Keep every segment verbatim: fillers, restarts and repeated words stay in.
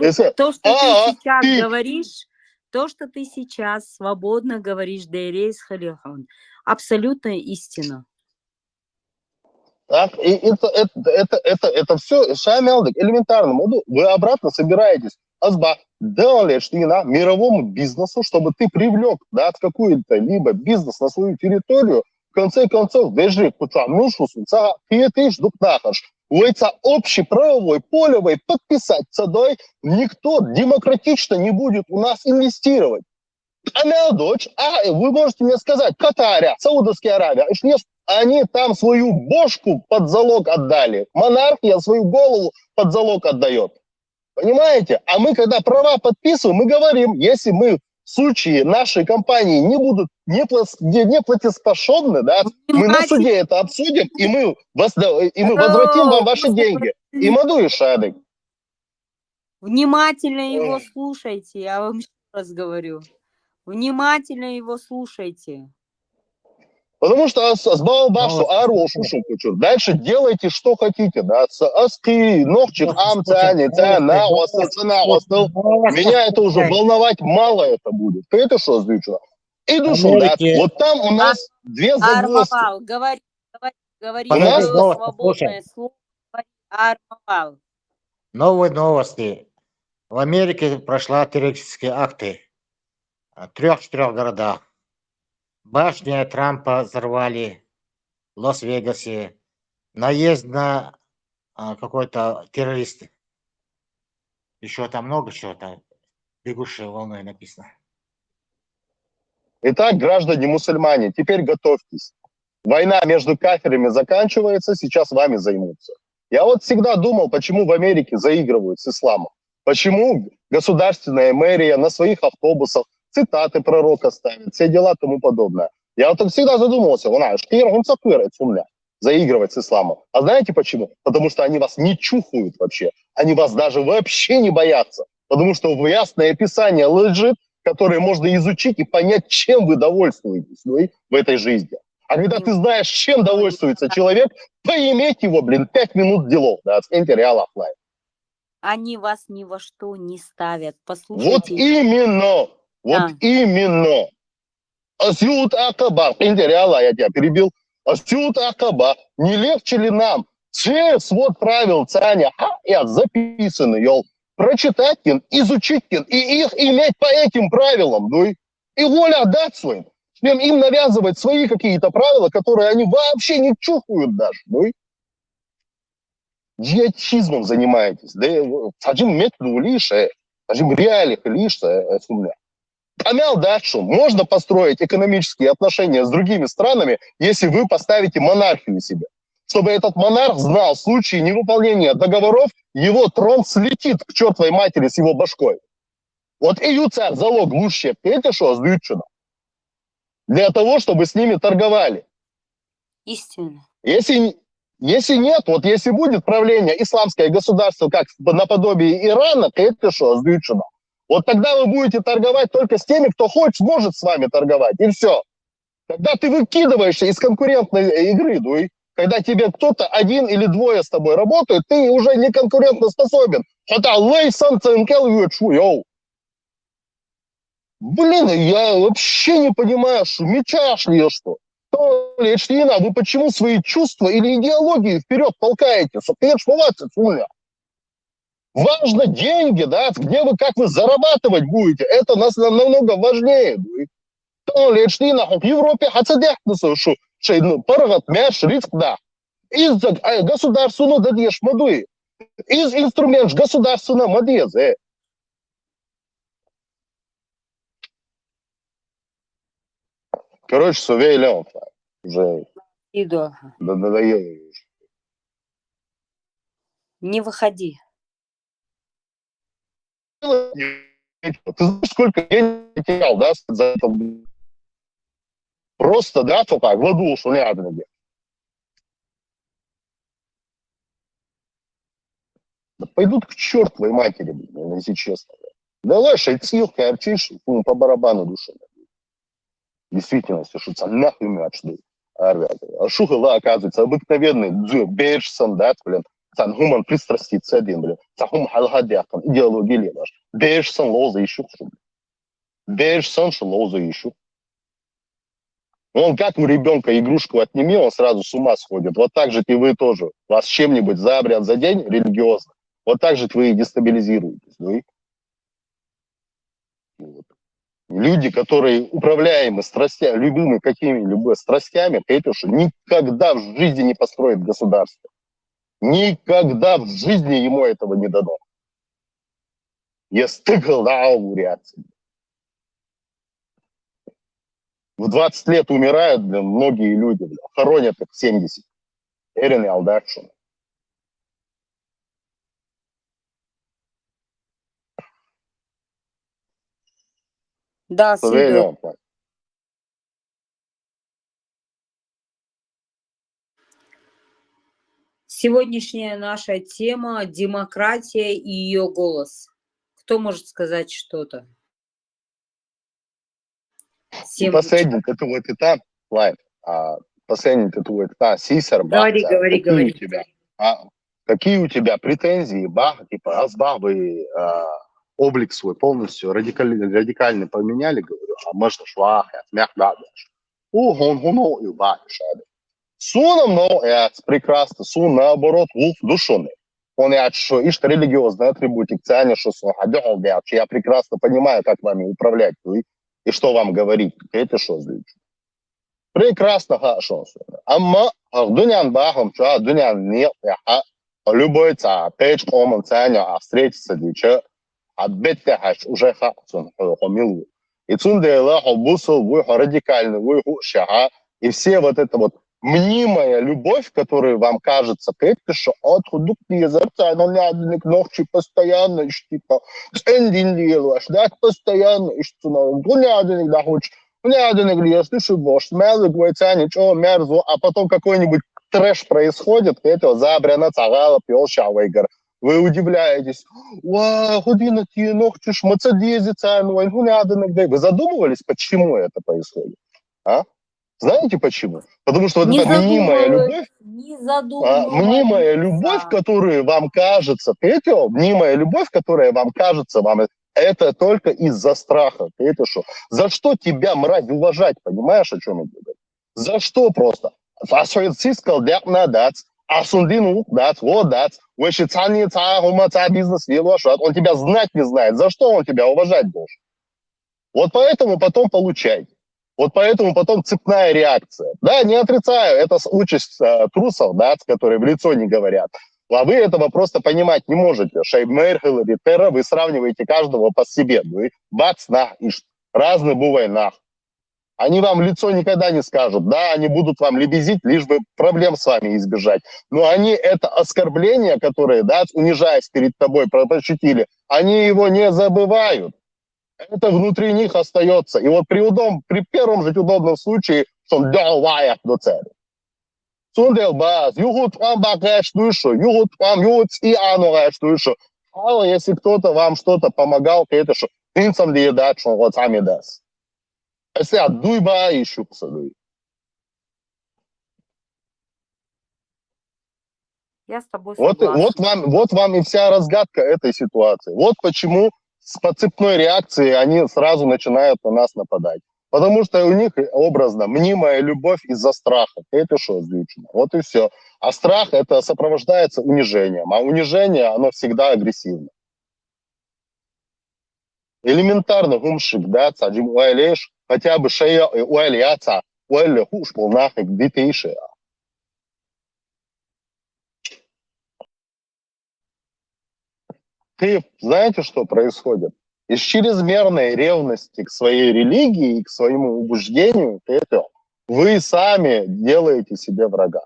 Если- То, что А, ты сейчас ты- говоришь, то, что ты сейчас свободно говоришь, Дейрейс Халихон, абсолютная истина. Так, и это, это, это, это, это все самое элементарно. Вы обратно собираетесь. Азба, делали что на мировому бизнесу, чтобы ты привлек, да, какой-то либо бизнес на свою территорию, в конце концов, даже куча мушус, ца, ты ты ж дук нахаш. Вы ца общий правовой полевой подписать цадой, никто демократично не будет у нас инвестировать. Она дочь, а вы можете мне сказать, Катария, Саудовская Аравия, что они там свою бошку под залог отдали. Монархия свою голову под залог отдает. Понимаете? А мы, когда права подписываем, мы говорим, если мы в случае нашей компании не будут неплатежеспособны, да, мы на суде это обсудим, и мы, и мы возвратим вам ваши деньги. И маду и шадык. Внимательно его слушайте, я вам еще раз говорю. Внимательно его слушайте. Потому что азбал баш ару шушу кучур. Дальше делайте, что хотите, да. Аски, ногчик, ам, цани, цана, остал, цана, остал. Меня это уже волновать мало это будет. Это что звучит? И душо, да. Вот там у нас две загвоздки. Говори, говори, У нас свободное слово. Армавал. Новые новости. В Америке прошла террористические акты. В трех-четырех городах. Башня Трампа взорвали в Лас-Вегасе. Наезд на а, какой-то террорист. Еще там много чего там. Бегущей волной написано. Итак, граждане мусульмане, теперь готовьтесь. Война между каферами заканчивается, сейчас вами займутся. Я вот всегда думал, почему в Америке заигрывают с исламом. Почему государственная мэрия на своих автобусах цитаты пророка ставит, все дела и тому подобное. Я вот всегда задумывался, вона, шкир, он сакыр, это сумня, заигрывать с исламом. А знаете почему? Потому что они вас не чухают вообще. Они вас даже вообще не боятся. Потому что в ясное писание лежит, которое можно изучить и понять, чем вы довольствуетесь, ну, и в этой жизни. А когда ты знаешь, чем довольствуется человек, поиметь его, блин, пять минут делов, да, скиньте реал офлайн. Они вас ни во что не ставят. Послушайте. Вот именно, вот а. именно. Асют Акаба, скиньте реал, я тебя перебил. Асют Акаба, не легче ли нам все свод правил Цаня, ха, я записанный, ёл, прочитать, изучить и их иметь по этим правилам, ну и, и воля дать своим, чем им навязывать свои какие-то правила, которые они вообще не чухают даже, ну и идиотизмом занимаетесь. Да, сажим мет лишь, сажим реалих лишь, сумня. Амял дальше. Можно построить экономические отношения с другими странами, если вы поставите монархию себе. Чтобы этот монарх знал, в случае невыполнения договоров, его трон слетит к чертовой матери с его башкой. Вот и юца залог лучше, это что, сдючено. Для того, чтобы с ними торговали. Истинно. Если, если нет, вот если будет правление исламское государство, как наподобие Ирана, то это что, сдючено. Вот тогда вы будете торговать только с теми, кто хочет, может с вами торговать, и все. Тогда ты выкидываешься из конкурентной игры, ну и когда тебе кто-то один или двое с тобой работают, ты уже не конкурентно способен. Хотя лейсан ценкел йоу. Блин, я вообще не понимаю, что мечаш ли я что. То ли что вы почему свои чувства или идеологии вперед толкаете? Сопеч сумня. Важно деньги, да, где вы, как вы зарабатывать будете. Это нас намного важнее. То ли что на в Европе хацадехтнесо, что шейну паргат мяш риск да. Из государственного да деш мадуи. Из инструмент государственного мадезе. Короче, сувей Леон уже Идо. надоело. Не выходи. Ты знаешь, сколько денег потерял, да, за это? Просто, да, только в аду, что не надо. Да пойдут к чертовой матери, блин, если честно. Давай шайцил, короче, по барабану душе. Действительно, что нахуй мяч, да. А шухала, оказывается, обыкновенный дзю, бежсан, да, блин. Сан гуман пристраститься один, блин. цхьа хӀума хьалхадаьккхина, идеология лелаш. Бераш санна ловза йиш ю шуна. Бераш санна шу ловза йиш ю. Он как у ребёнка игрушку отними, он сразу с ума сходит. Вот так же и вы тоже. Вас чем-нибудь заобрят, задень религиозно. Вот так же вы и дестабилизируетесь. Ну и вот. Люди, которые управляемы страстями, любыми какими-либо страстями, это что никогда в жизни не построит государство. Никогда в жизни ему этого не дано. Я стыкал на ауру. В двадцать лет умирают, блин, многие люди, блин, хоронят их в семьдесят. Эрен и Алдакшин. Да, Савелий Сидор. Опа. Сегодняшняя наша тема — демократия и ее голос. Кто может сказать что-то? Всем Последний, это вот это, лайн. А, последний, это вот это, Сисар, Говори, Бахтя, говори, какие говори. у тебя? А, какие у тебя претензии, Бах, типа, а с Бах вы а, облик свой полностью радикаль, радикально поменяли, говорю, а можно швах, я смех, да, да. У, хун, хун, хун, и Бах, шады. Суном, но, я прекрасно, сун, наоборот, вуф, душоны. Он, я что, ишь религиозный атрибутик, ценя, что сон, а дёхал, я, я прекрасно понимаю, как вами управлять, ну, и, и что вам говорить, это что, значит? Прекрасно, ха, что он, сон. Амма, а, дунян бахом, чё, а, дунян нет, я, а, любой ца, печь, оман, ценя, а, встретиться, дича, а, бетте, ха, уже ха, сон, хо, хо, милу. И цундела, хо, бусел, вы, хо, радикальный, вы, ху, ша, а, и все вот это вот мнимая любовь, которая вам кажется, кэпкэшо, от худук не зарца, но не один ногчи постоянно, ишь, типа, цендин лилуаш, да, постоянно, ишь, цуна, ну, не один, да, хоч, ну, не один, если ты шибош, смелый, гвайцани, чё, мерзу, а потом какой-нибудь трэш происходит, это забрана цагала, пьёл, шавайгар. Вы удивляетесь, ва, худина, ти, ногчиш, мацадези, цан, вайн, ну, не один, да. Вы задумывались, почему это происходит? А? Знаете почему? Потому что вот Не эта мнимая задумывалась, любовь, не а, задумывалась. мнимая любовь, которую вам кажется, это мнимая любовь, которая вам кажется, вам это только из-за страха. Это что? За что тебя, мразь, уважать, понимаешь, о чем я говорю? За что просто? Асоид сискал дякна дац, асундин ук дац, вот дац, веши цани ца, хума ца бизнес, вилуаш, он тебя знать не знает. За что он тебя уважать должен? Вот поэтому потом получай. Вот поэтому потом цепная реакция. Да, не отрицаю, это с- участь э, трусов, да, с которой в лицо не говорят. А вы этого просто понимать не можете. Шеймер, Хиллари, Терра, вы сравниваете каждого по себе. Ну и бац, на, и ш- разный бывает нах. Они вам в лицо никогда не скажут. Да, они будут вам лебезить, лишь бы проблем с вами избежать. Но они это оскорбление, которое, да, унижаясь перед тобой, пропочтили, они его не забывают. Это внутри них остается. И вот при, удом, при первом же удобном случае, что он дёл ваях до цели. Сундел баз, юхут вам багаш душу, юхут вам, юхут и оно гаш душу. Мало, если кто-то вам что-то помогал, то это что, инсам да, что он сами даст. Если отдуй ба и шукса дуй. Я с тобой Вот, согласна. Вот, вам, вот вам и вся разгадка этой ситуации. Вот почему с по цепной реакции они сразу начинают на нас нападать. Потому что у них образно мнимая любовь из-за страха. Это что значит? Вот и все. А страх это сопровождается унижением. А унижение, оно всегда агрессивно. Элементарно, гумшик, да, цадим уайлеш, хотя бы шея и уайль яца, уайль хуш полнахик дитейше. Ты знаете, что происходит? Из чрезмерной ревности к своей религии и к своему убеждению, это вы сами делаете себе врага.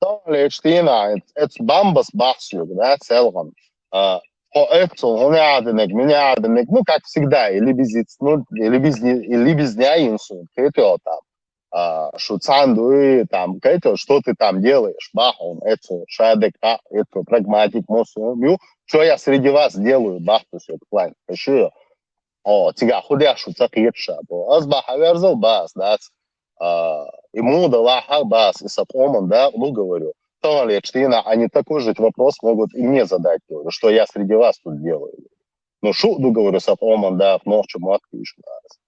Тонлечтина, это бамбас бахсюк, да, целган. По эту, ну, не аденек, ну, не аденек, ну, как всегда, или без, ну, или без, или без ня инсу, это там. Шуцандуй, там, это, что ты там делаешь, бах, он, это, шадек, а, это, прагматик, мосу, ю, что я среди вас делаю, бах, то есть, это план, еще. О, тебя худя шуца кирша, бо, аз бах, а верзал бас, да, ему да лаха бас, и сапоман, да, ну, говорю. Тан лечтина, они такой же вопрос могут и мне задать, говорю, что я среди вас тут делаю. Ну, шу ду, говорю, сат оман, да, нохчу, матку ещё раз.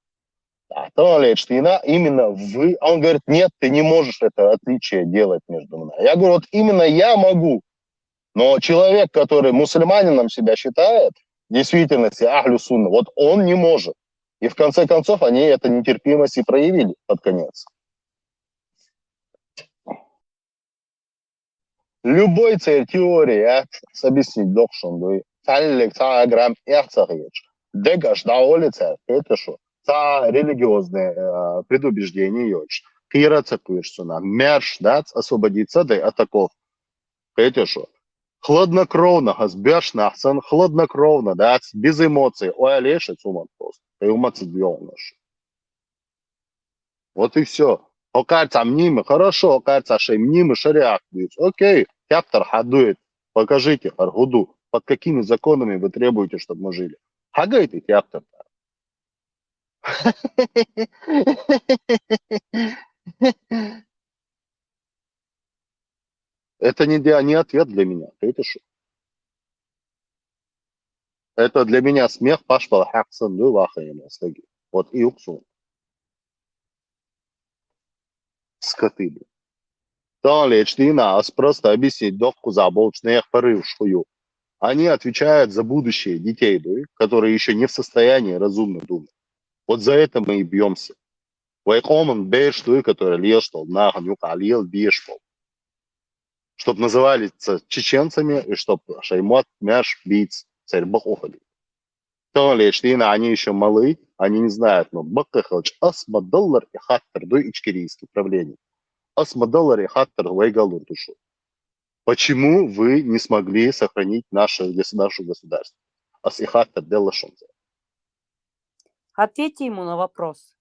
Да, тан лечтина, именно вы. А он говорит: «Нет, ты не можешь это отличие делать между нами». Я говорю: «Вот именно я могу. Но человек, который мусульманином себя считает, в действительности ахлю сунна, вот он не может». И в конце концов они это нетерпимость и проявили под конец. Любой цар теория, с объяснить докшон дуй, цаллик ца грамм эх ца хьеч. Дегаш да оли цар, это шо? Ца религиозные, э, предубеждения йоч. Кира ца куеш суна. Мерш, да, освободиться дай от оков. Это шо? Хладнокровно, хас беш нахсан, хладнокровно, да, без эмоций. Ой, а леша цуман просто. Ты умац дёгнаш. Вот и все. Окарца мнимо, хорошо, окарца шей мнимо, шариат будет. Окей, театр хадует. Покажите, Харгуду, под какими законами вы требуете, чтобы мы жили? Хагайте театр. Это не, для- не ответ для меня. Это шо? Это для меня смех, паш балахаксан, ну, вахаем, саги. Вот и уксун. Скоты, блин. Тан лечтина, ас просто объяснить докку заболчных порыв шую. Они отвечают за будущее детей, да, которые еще не в состоянии разумно думать. Вот за это мы и бьемся. Вай коман беш, да, который лел, что нахуй юка лел беш пол. Чтоб называли ца чеченцами, и чтоб шаймот мяш бить царь бахохали. Тан лечтина, они еще малы, они не знают, но бакка хылч асма доллар и хаттер, да, ичкерийский правление. Асма доллар и хаттер вайгалур душу. Почему вы не смогли сохранить наше гос-, нашу государство? Ас и хаттер делла шонзе. Ответьте ему на вопрос.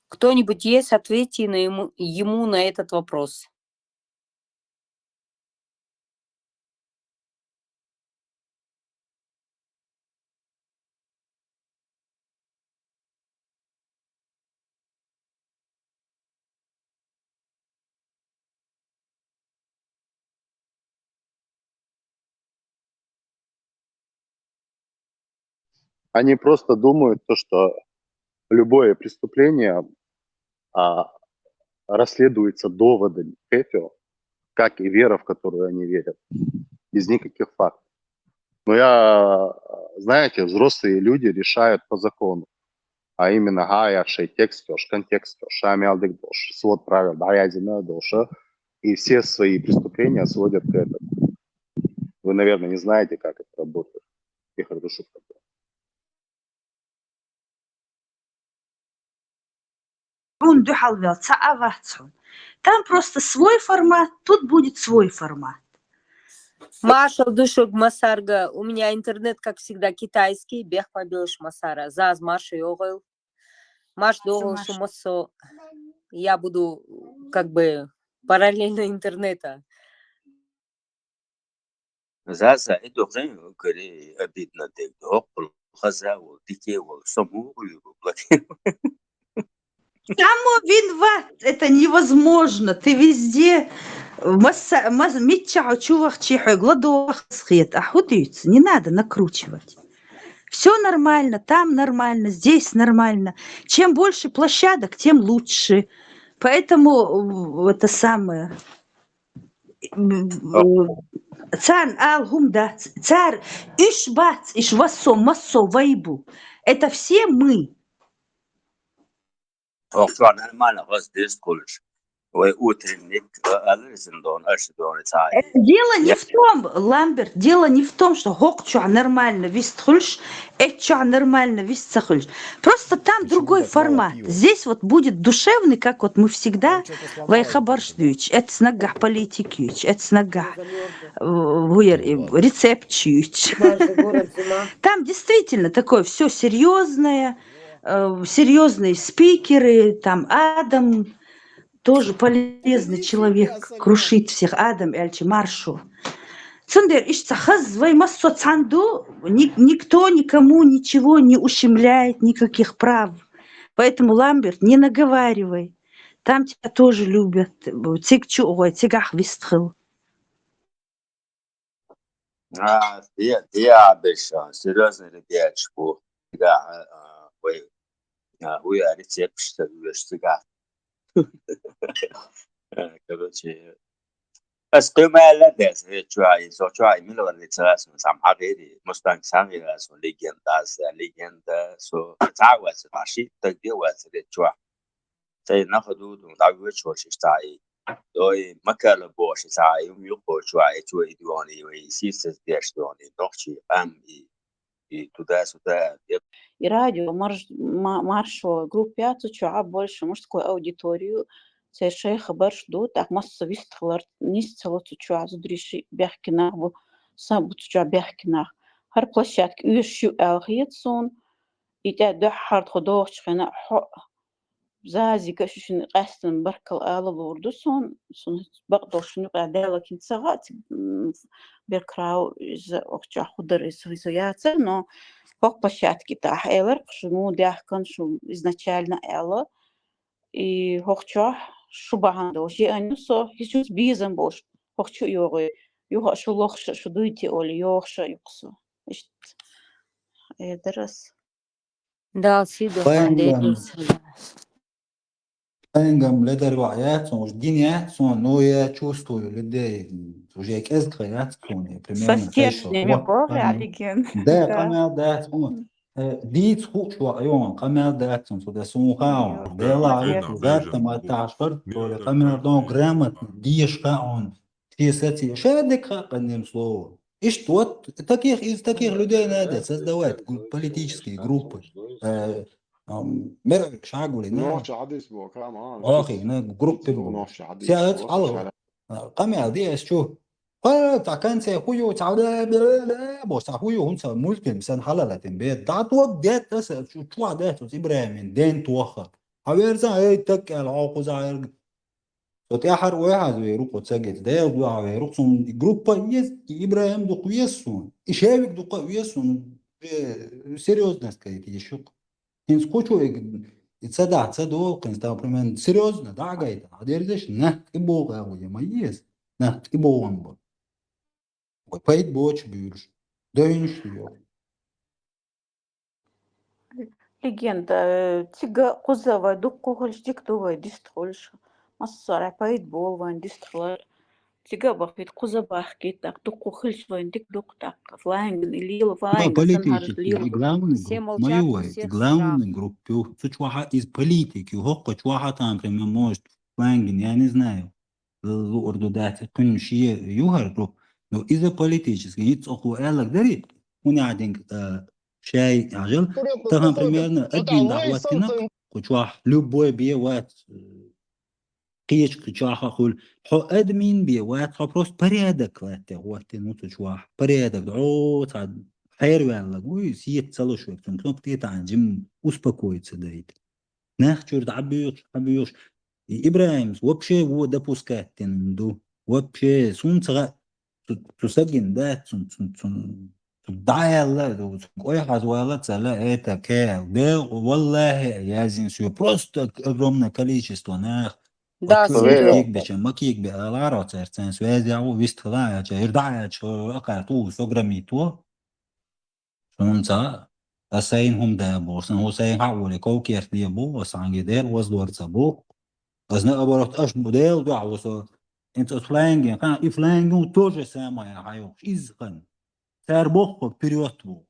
Кто-нибудь есть? Ответьте на ему, ему на этот вопрос. Они просто думают то, что любое преступление, а, расследуется доводами, этё, как и вера, в которую они верят, без никаких фактов. Но я, знаете, взрослые люди решают по закону, а именно, га, я шей текст, ёж, контекст, ёж, шамиал дик, ёж, свод правил, да, я зина, ёж, и все свои преступления сводят к этому. Вы, наверное, не знаете, как это работает. Их разрушит. Хьун дуьхьал вел ца а вац хьун. Там просто свой формат, тут будет свой формат. Маршал душуг масарга, у меня интернет, как всегда, китайский, бех ма билш масара. Заз марша йогъил. Марш догъил шу массо, я буду как бы параллельно интернета. Заза, и духрен кыри обидно дег дохъул, хаза вол, дике вол, сому юру блоки. Само виноват, это невозможно. Ты везде масса, мас, митча чувах чихой гладох схет, а худуется, не надо накручивать. Все нормально, там нормально, здесь нормально. Чем больше площадок, тем лучше. Поэтому, э, это самое. М, э, Цан ал хум дац, цар иш бац, иш вассо, массо вайбу. Это все мы. Ох, что нормально, вас здесь колледж. Вы утренник, алырсындон, ашдон, цай. Э, Дело не Я- в том, Ламберт, дело не в том, что хокчо нормально вистхульш, этчо нормально вистхульш. Просто там другой формат. Здесь вот будет душевный, как вот мы всегда, вай хабаршдуч, это снагах политикуч, это снагах, э, вуер, э, рецептчуч. Там действительно такое все серьезное, э, серьезные спикеры, там Адам, тоже полезный человек, крушит всех, Адам Эльчи Маршу. Цундела иштта ца хаза вай массо а цхьаьна ду, ни-, никто никому ничего не ущемляет, никаких прав. Поэтому, Ламберт, не наговаривай. Там тебя тоже любят. Цига чу а гӀой, цигахь вистхила. А, де, де, а, беша, серьёзно, ребятиш, бу. Цига, а, а, вай, а, уя рецепт, что ли, веш цига. Э, короче, ас къимала дес, э, чуай, со чуай, милвар рецепт, сам хагири, Мустанг сам гира, со легенда, со легенда, со цавас, маши, так де вас, э, чуа. Цей нах ду, ду, да, вы чё, шиш цай. Дой, макала бо, шиш цай, ум юхо, чуа, и чуа, и дуони, и сисес деш дуони, нохчи, ам, и, и туда-сюда. И радио марш-, ма-, маршо группе цу чуа больше мужской аудиторию, цей шайха барш ду, так массо вистхилар, нис цало цу чуа, зудриши бяхкинах бу, са бу цу чуа бяхкинах. Хар площадка уьш ю алхиет сун, и тя доххар тхо дохчхина, хо, Зазига шуьшин къаьстина баркалла ала лур ду сон. Сон бакъдолчун юкъа Дала кин ца гӀа, ц-, м, беркрав иза охча худар иза, иза яцар, но хӀокху площадке тӀехь элар, шу муха даьхкан, шу изначально аьлла. И хӀокху чохь шу бахьана долуш, еана со, хӀинца безам болуш, хӀокху чу а йогӀий, юха а шу лохуша, шу дуйти олий, йогӀуша а юкъа со. Иштта. Э, дарас. Дала сий доху Пайхамар. Дела. Пайхамар ледар ваъ яц, уж дин яц, сон, ну, я чувствую людей, уже кӀезга яц, сон, я примерно Со стержнями, хай шо. Вот, боху, я легенда. Да, Да. Къамел дац, сон. Э, дийц хуч ваъ, сон, къамел дац, сон, со да сон хаа, Йо, Дела, молодец. Гатта ма ташкар, то, я къамел дон грамотно, деш хаун, все сати, ша дек ха, одним словом. Иштта вот таких, из таких людей надо создавать, гру-, политические группы. Э, ам, мер шагули, ну. Нохча хьадис бо, come on. Охи, ну, группы бо. Нохча хьадис бо. Сяц ала. А, къамел ди эс чу. Ха, та конце хую, та бла, бла, бла, бо, та хую, хун ца мультфильм, сан халала тем бе. Да, вот, где-то, чу, чу, да, тут Ибрахим, ден тоха. А верзан, эй, так, эл, хо, куза, эр, Со тӀаьхьара вай хьазве рукъо ца гица, Дела дуьхьа вай рукъ, цунна и группа еза, и Ибрахим дукха веза суна, и Шевик дукха а веза суна, э, серьёзно сказать, и шук. ХӀинца кху чу и, и ца дахь, ца догӀу, хӀинца, например, серьёзно, дӀа а гайта, а дерзаш, нах тӀе богӀу, а вай ма еза, нах тӀе богӀун бу. Вай пайда боцуш буьйлуш, дойнуш ю. Легенда, э, цига кхуза вай дуккха хуьлуш дика ду вай дистхуьлуш. Массара пайда болу вайн дистхилар. Цига а бахийта, кхуза бахкийта, так дуккха хуьлуш вайн дика дуккха, так фланган и лела, фланган санна хьаржа лела. Главный групп, ма ю вай, и главный групп ю. Цу чохь а иза политик ю, хӀокху чохь а там, например, может, фланган, я не знаю. луур ду дац, кхуьнан шен ю хӀара группа. Ну, иза политический, хӀинца оха аьлларг дарий, хӀун яхьдинг, а, шай хьажал, тахана примерно админ дӀахӀоттина, кху чохь любой бен вац, э, кхечу кху чохь а хуьлу. Хьо админ бен вац, хьо просто порядок латте хӀоттина ву цу чохь. Порядок, о, цхьа хьерваьлларг вуй, сета ца луш верг, цунна кнопка тӀе таӀна, жим успокоиться дайта. Нах чуьра дӀабоьхуш, дӀабоьхуш. И Ибрахимс вообще вон допускать дина ду. Вообще, суна ца хаьа, цу, цу сагина дац, цун, цун, цун, цун дӀааьлла, цун кхойхьазвала ца ла, это кел. Де, валлахи, яздина соьга. Просто огромное количество нах. Да, вот чуьра серьёзно. Кегабеча, ма кегабе, аларо цаьрца, связь яхьу, вист хила, аьлча, ир дӀа аьлча, акхар ту, со громит во. Суна ца, ас сайна хӀума да боху, сан хӀу сайна хьа а воле, ков керт де бу, ас хьанге дер, ваз лор ца бу. Ас наоборот, аш бу Дела дуьхьа ву со. Инца ас фланген, хан, и фланген то же самое хьайохуш, иза хан. Цара боху вперёд бу.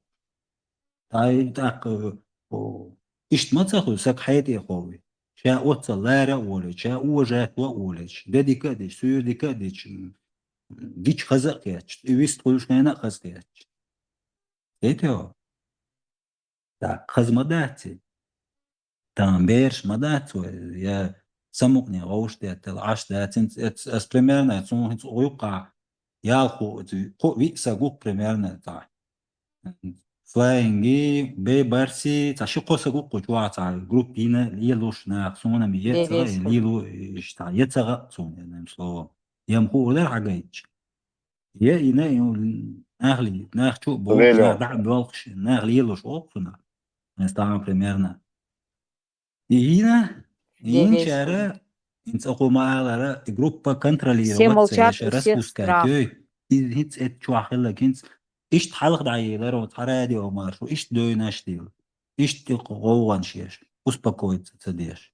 Тай, так, э, о, иштта ма ца хуьлу, саг хьетӀе а ховви. Ша оццал лара а волуьйту, ша уважать а волуьйту, де дика а дича, суьйра дика а дича, м, гича хаза а кхетча, и вист хуьлуш хена а хаза кхетча. Эти хьо? Так, хаза ма дац и. Тан бераш ма дац вай, я самукъане гӀовш деттал, Ӏаш дац, хӀинца эц-, ас примерно, цунна хӀинца юккъахь, ялхо, кху виъ саг ву-кх примерно, цхьа. Флаинги, бей барси, цхьа ши-кхо саг ву-кх кху чохь, цхьа группа йина, лелуш нах, суна ма е ца гӀа, лелу, иштта, е ца гӀа, суна, одним словом. Я ма хуур дара хьагайтча. Я и на, и он нах ли, нах чу бо, Велё. Нах да бёлхш, нах лелуш оксуна. Стан примерно. И йина, и йинчара, инца хӀума алара, и группа контролировать цаьш, распускать йой. И хӀинц эт чохь хилла, хӀинц ишт хьалха дӀаелар, оцу хьа радио маршо, ишт дойнаш дийла. Ишт и гӀовгӀанаш еш, успокоиться ца деш.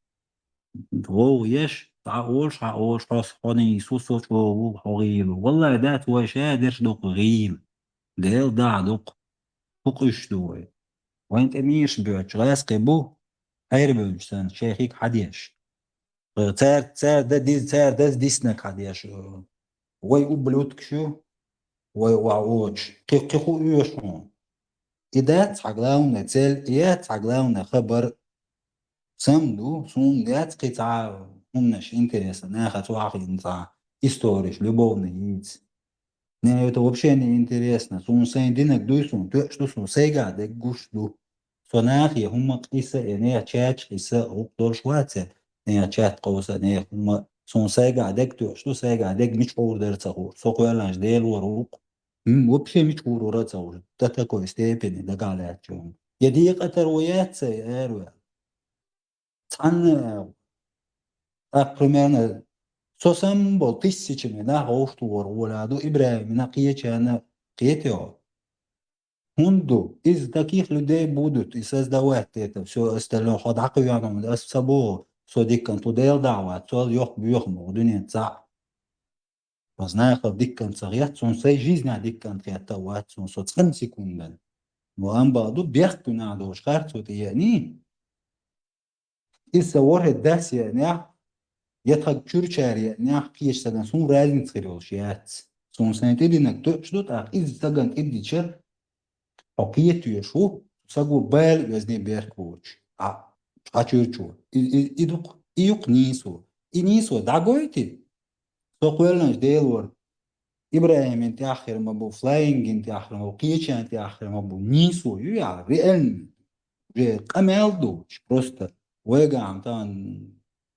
ГӀовгӀа еш, дӀа олуш, хьа олуш, хьо, хьо нийсо, со чӀогӀа ву, хьо гӀийла ву. Валлай, дац вай ша дерш дукха гӀийла. Дела дахь дукха. ХӀу къуьш ду вай. Вайн тӀе мийраш боьттуш, гӀаьс кхин бу, хьербевлча санна, шайхиг хьадеш. Цаьрца, цаьрца дан диз-, цаьрца даза диснарг хьадеш. Вай ублюдкаш ю, вай охьаочу. Кхин, кхин хӀу оьшу хьуна? И дац хьан главная цель, и яц хьан главная хабар. Сам ду, суна яц кхин цхьа хӀуманаш интересно, нахаца охьахиъна цхьа историш, любовный йийца. Не, это вообще не интересно. Суна сайн динарг дуй суна, тоьаш ду суна, сайгахь дерг гуш ду. Со нахе хӀумма къийса, э, нехан чаташ къийса, гӀуллакх долуш вац, э, нехан чат кховса, нехан хӀумма. Суна сайгахь дерг тоьаш ду, сайгахь дерг мича гӀур дара ца хууш. Со кхоьллинчу Делора ву-кх. М, вообще мича гӀур вара ца хууш. До такой степени дагахь лаьттачу хӀума. Я декъа тара ву яц, ай, эр ваьлла. Цхьанна, так, примерно, со сам болу тысячами нах вовшахтохар гӀоле ду, ИбрахӀимна кхечарна кхетайо. ХӀунда ду? Из таких людей будут и создавать это всё остальное. Хьо дӀакхоьхьу, ас ца боху, со диканца лу, Дела дӀа а вац, со йоккха боьха боху дуьнен цхьаъ. Со нахала диканца хетта, суна сайн жизнь диканца хетта а вац, суна со цкъа секундан. Но амма бакъ ду, бехк дуьнен долуш харцо тӀееаний. Иза сан ворхӀе дас еанехь, я тхан чуьрчара еанехь, кхечу стагана суна разница хир йолуш яц. Суна сайн тӀединарг тоьаш ду, тӀаккха иза стагана тӀедича, хьо кхетоьш ву, саго бала оьзний берк воцуш. А, цхьа чуьрчо. И, и, и ду-кх, и ю-кх нийсо. И нийсо дӀагойтий? Со кхоьллинчу Делора ИбрахӀимин тӀехь хир ма бу, Флаингин тӀехь хир ма бу, кхечарна тӀехь хир ма бу. Нийсо ю яхьа, реально. Уже къамел доцуш, просто вайгахь-м тахана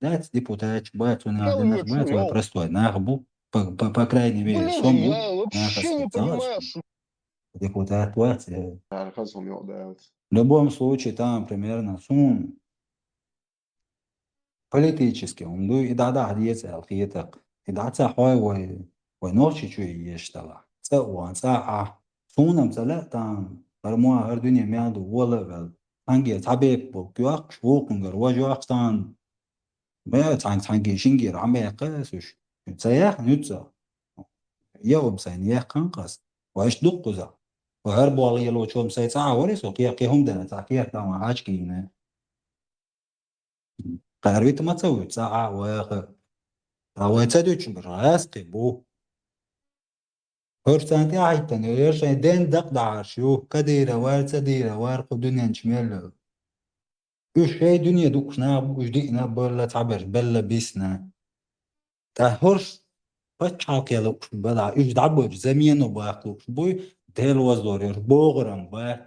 дац депутаташ, бац вайн нах, динарш бац, вай простой нах бу, по, по, по крайней мере, со бу, нахаца ца хууш. Депутат вац, э. В любом случае, там примерно суна политически хӀума ду, и дӀадахьа деза аьлла хета-кх. И дӀа ца хьой вай, вай Нохчийчоь езаш далахь. ЦӀа а ван, цӀа а Ӏа. Суна-м ца лаьа тахана, хӀара мо, хӀара дуьне мел ду, вола а ваьлла. Цхьаьнгге цхьа бепиг болу йоккхуш, вукхунгара важа йоккхуш тахана. Бе, цхьаьнга, цхьаьнгге, шинггера Ӏа мекха ас уьш. Ца яхна юьца. Я хӀума сайна яьккхина-кх ас. Вай иштта ду-кх кхузахь. Вай хӀара боху лелочо-м сайн цӀа а вари со, кхе-, кхе хӀума дара, цхьа кехат дан ван хьачкийна. Кхара вита ма ца вуьту, цӀа а ваха. Ткъа вай ца дуьтуш берш гӀаьскхи бу. ХӀорш царна тӀаьхьахӀиттина, хӀорш шайн ден дакъа дахьарш ю. Кадыров вара, Цадыров вара, кху дуьнен чу мел йолу. Уьш шайн дуьне дукхуш нах бу, уьш диъна а белла, цхьаберш белла бисна. Ткъа хӀорш пачхьалкхе лууш белахь, уьш дӀабоьдуш, замена баккха лууш буй, Дела вазлора, хӀорш богӀурам бац.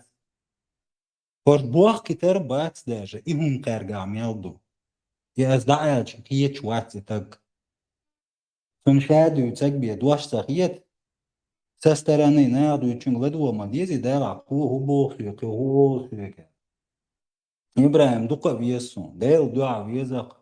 ХӀорш бохкийтар бац даже, и хӀума кхаьргахь мел ду. И ас дӀа аьлча, кхеташ вац и стаг. Цунна ша дуьйцург бен дош ца хета. Со стороны наха дуьйцучуьнга ладогӀа ма деза и, Дала кхо хӀун боху соьга, кхо хӀун олу соьга. ИбрахӀим дукха а веза суна, Делан дуьхьа веза-кх.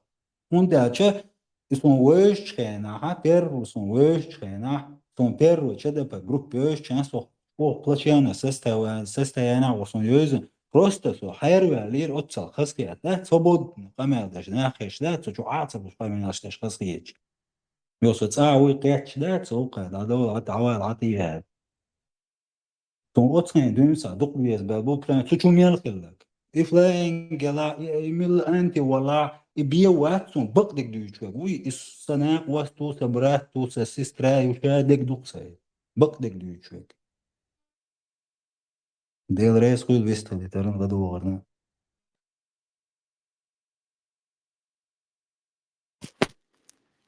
ХӀунда аьлча и суна вевзачу хенахь, первый суна вевзачу хенахь, суна первый ЧДП группа вевзачу хенахь, со оха плачевное состоя-, состояние ву суна вевзина. Просто со хьерваьллера оццал хазахетта, свободно къамел деш нах хезаш дац, со чу Ӏа ца луш къамелаш деш хазахеташ. Йо, со цӀа а вуй кхетча дац, со вукхара дӀадовла, дӀавала, дӀатӀеяьлла. Суна оцу хенахь дуьйна схьа дукха веза бел бу, прям цу чу мел хилларг. И флаинг ялахь, и, и милла анти валахь, и бен вац суна бакъдерг дуьйцуш верг. Вуй, и сан накъост ву, сан брат ву, сан сестра ю, ша дерг ду-кх сайн. Бакъдерг дуьйцуш верг. Дела реза хуьлда вистхилийтарна, ладогӀарна.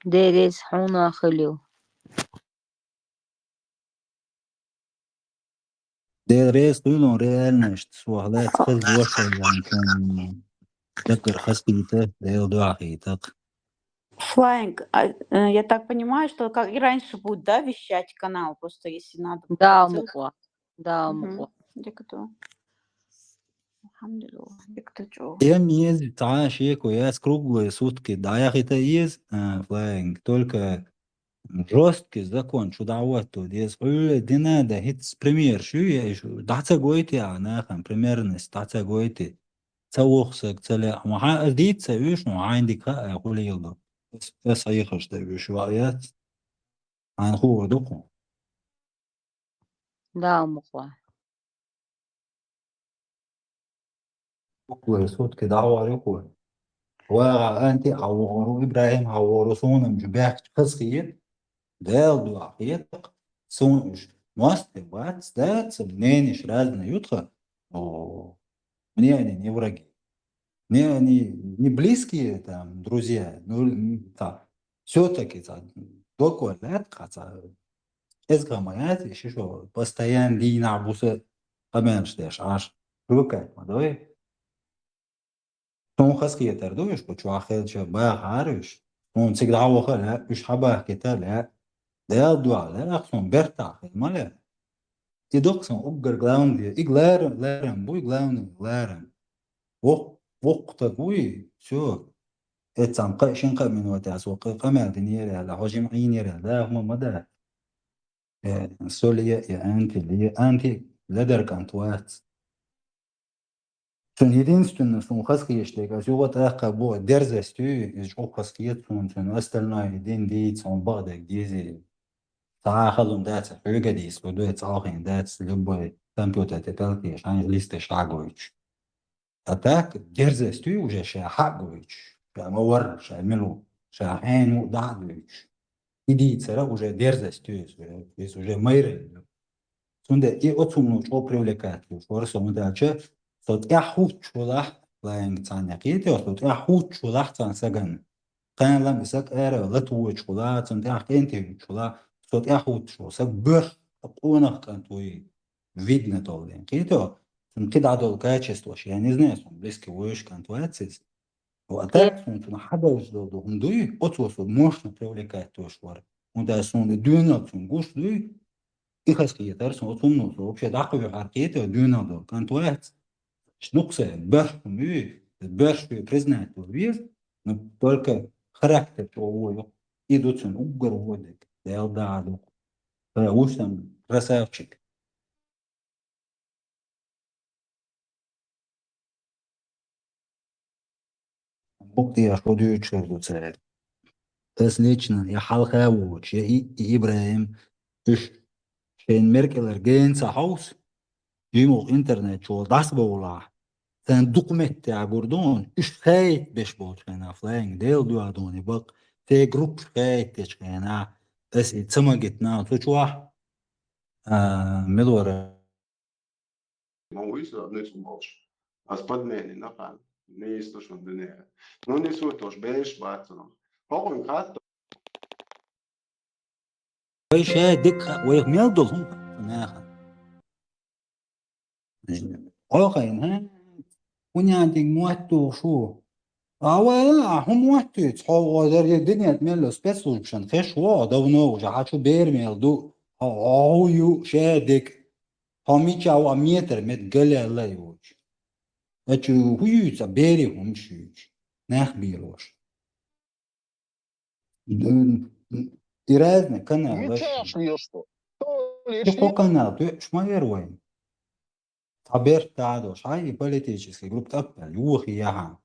Дела реза хьуна а хуьлийла. Дела реза хуьлийла реальность, сох лаьцна хаза дош а ян, даггара хазахийта, Дела дуьхьа хийта-кх. Flying, а, э, я так понимаю, что как и раньше будет, да, вещать канал, просто если надо будет Да, целый. мукъва. Да, Мгм. Мукъва. Дикто. Алхамдулилла, дикто чу. Эм из цхьа шеко яц круглые сутки дӀаяхийта из, а, Flying, только жёсткий закон чу дӀахӀотто деза. Ӏуйра дина да хӀинца пример шу я иш, дӀа ца гойтий а нахана примерность, дӀа ца гойтий. Ца вохсаг, ца ле, ма хьа, ас дийца уьш, ма хьайн дика хаьа, хулийла ду. Ас, ас хьехаш да уьш, ваъ яц. Хьайн хуур ду кху. Да, мукъва. Круглые сутки дӀахьор ю кху. Ваха анти хьавогӀур ву, ИбрахӀим хьавогӀур ву, суна уж баьхкача хаза хет. Дела дуьхьа хетакх. Суна уж мостагӀий бац, дац, мненеш разные ю тха. О, мне они не враги. Мне они не близкие, там, друзья. Ну, м, так. Всё-таки, так, доколе лаьтта, так, кӀезига ма яц, и ши шо постоянно дийнахь буса къамелаш деш Ӏаш. Привыкать ма дой. Суна хазахетар ду уьш, кху чохь хилча бахахьара уьш. Суна цига дӀаваха а лаьа, уьш хьабахкийта а лаьа. Дела дуьхьа лаьа, суна бертахь хила ма лаьа. И доккха суна уггар главный, и ларам, ларам буй, главный ларам. Вокх-, воккха стаг вуй, всё. Эццахь кхаа, шина-кхаа минотехь со кхы къамел динера аьлла, хьо жима Ӏийнера аьлла, да, хӀума ма дац. Э, со ле, я анти ле, анти ледар кӀант вац. Цуьнан единственное, суна хазахеташ дерг, ас юха тӀаккха боху, дерзость ю, иза чӀогӀа хазахета суна, цуьнан остальное дин дийца, хьуна бакъдерг дезий. Цхьа а хала хӀума дац, хьоьга дийца, хӀу дуй, цхьа а хин дац, любой компьютер тӀе пӀелг еш, хьайна листаш хьагойтуш. А так, дерзость ю уже ша хьагойтуш, ша ма варра, ша мила ву, ша хьенан ву дӀа а гойтуш. И дийцара уже дерзость ю, иза уже, иза уже майра ю. Цундела и оцунна чӀогӀа привлекать ю, хӀора со хӀунда аьлча, со тӀаьхьа хӀуттуш хилахь, Flying, цхьанна кхетий, со тӀаьхьа хӀуттуш хилахь цхьана сагана. Кхана лам и саг ара лата воьдуш хилахь, цунна тӀаьхьа кӀентий хӀуттуш хилахь, со тӀаьхьа хӀуттуш хилахь, саг боьхна къонах кӀант вуй, видно долу ден. Кхетий, цуьнан кхидӀа долу качестваш, я не знаю, суна близкий вуьйш кӀант вац иза. А так, суна цунах хьадовза долу ду хӀума дуй, оцо со мощно привлекать дош вара. ХӀунда аьлча суна и доьналла цунна гуш дуй, и хазахетар суна оцу хӀумано, со вообще дӀакхуьйхьара кхетий, доьналла долу кӀант вац. Нукса, боьрша хӀума юй, боьрша ю признать вала веза, но только характер чӀогӀа вон ю. И ду цуьнан уггар вон дерг, Дела дуьхьа ду. Ха, вуьш сан красавчик. Букъ тӀехь шу дуьйцуш хир ду цара. Ас лично, я хьалха а воцуш, я и, и ИбрахӀим, уьш шайна меркӀалара гена ца хьовса, жимуху интернет чу дӀасабовлахь, царна дукха меттехь гур ду хьуна, уьш хаийта беш болчу хенахь, Flying, Дела дуьхьа ду хьуна и бакъ, церан группаш хаийта дечу хенахь, ас и ца магийтина цу чохь, а, мила вара. Ма вуй со нуьцкъа болуш. Ас подменина хан, нийса ду шуна дуьнен. Ну, не суть, уж беш бац цунах. ХӀокхуьнга хатта. Вай ша дика ха-, вайх мел долу хӀума хаьа нахана. Хьо хайна, хӀа? ХӀун ян динг мотт тухуш ву? А вай, а хӀун мотт туьйцу? Хьо озар я динет мел спецслужбашан хеш ву, давно уже хьан чу бер мел ду. Хьо, хьо ю, ша дика. Хьо мича ву, а метр мет гале лай вуч. Ачу хӀу юьйцу, а бери хӀумаш юьйцу. Нах бийр ваша. М, м, и разный канал, Ничего вообще. Смешно. То ли И хӀо канал, тоьаш ма вер вайн. Цхьа бертта а долуш, хьай и политический группа тӀаппал, юхи яхьа.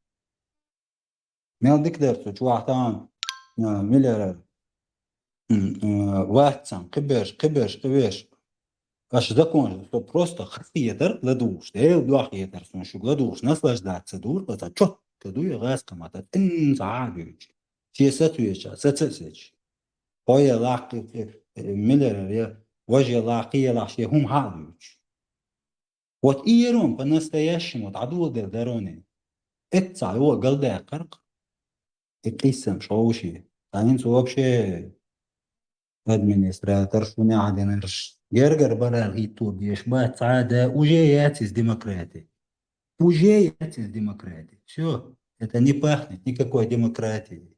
Мел дика дара цу чу вахтан, а, миллерер. М, а, вац цхьана, кхиберш, кхиберш, кхиберш. Аша законаш, со просто хасхетар ладугӀуш, Дела дуьхьа хетар, сон шуьга ладугӀуш, наслаждаться дур, аса чотка дуй, гӀаскхамата, тӀинца хьа а дуьйцу. Шен сацвеча, саца а сеча. Хьо я лаккхи, э, э, миллерер я, важа я лаккхи я лахь, шен хӀума хьа а дуьйцу. Вот и ерон по-настоящему дӀадоладелла дароне. Эццахь йо галдаьккхарх. И къийсам шовши. Ткъа хӀинца вообще администратор шуна Ӏадинарш гергара барал хӀитто деш бац, цхьа а да, уже яц иза демократия. Уже яц иза демократия. Всё. Это не пахнет никакой демократией.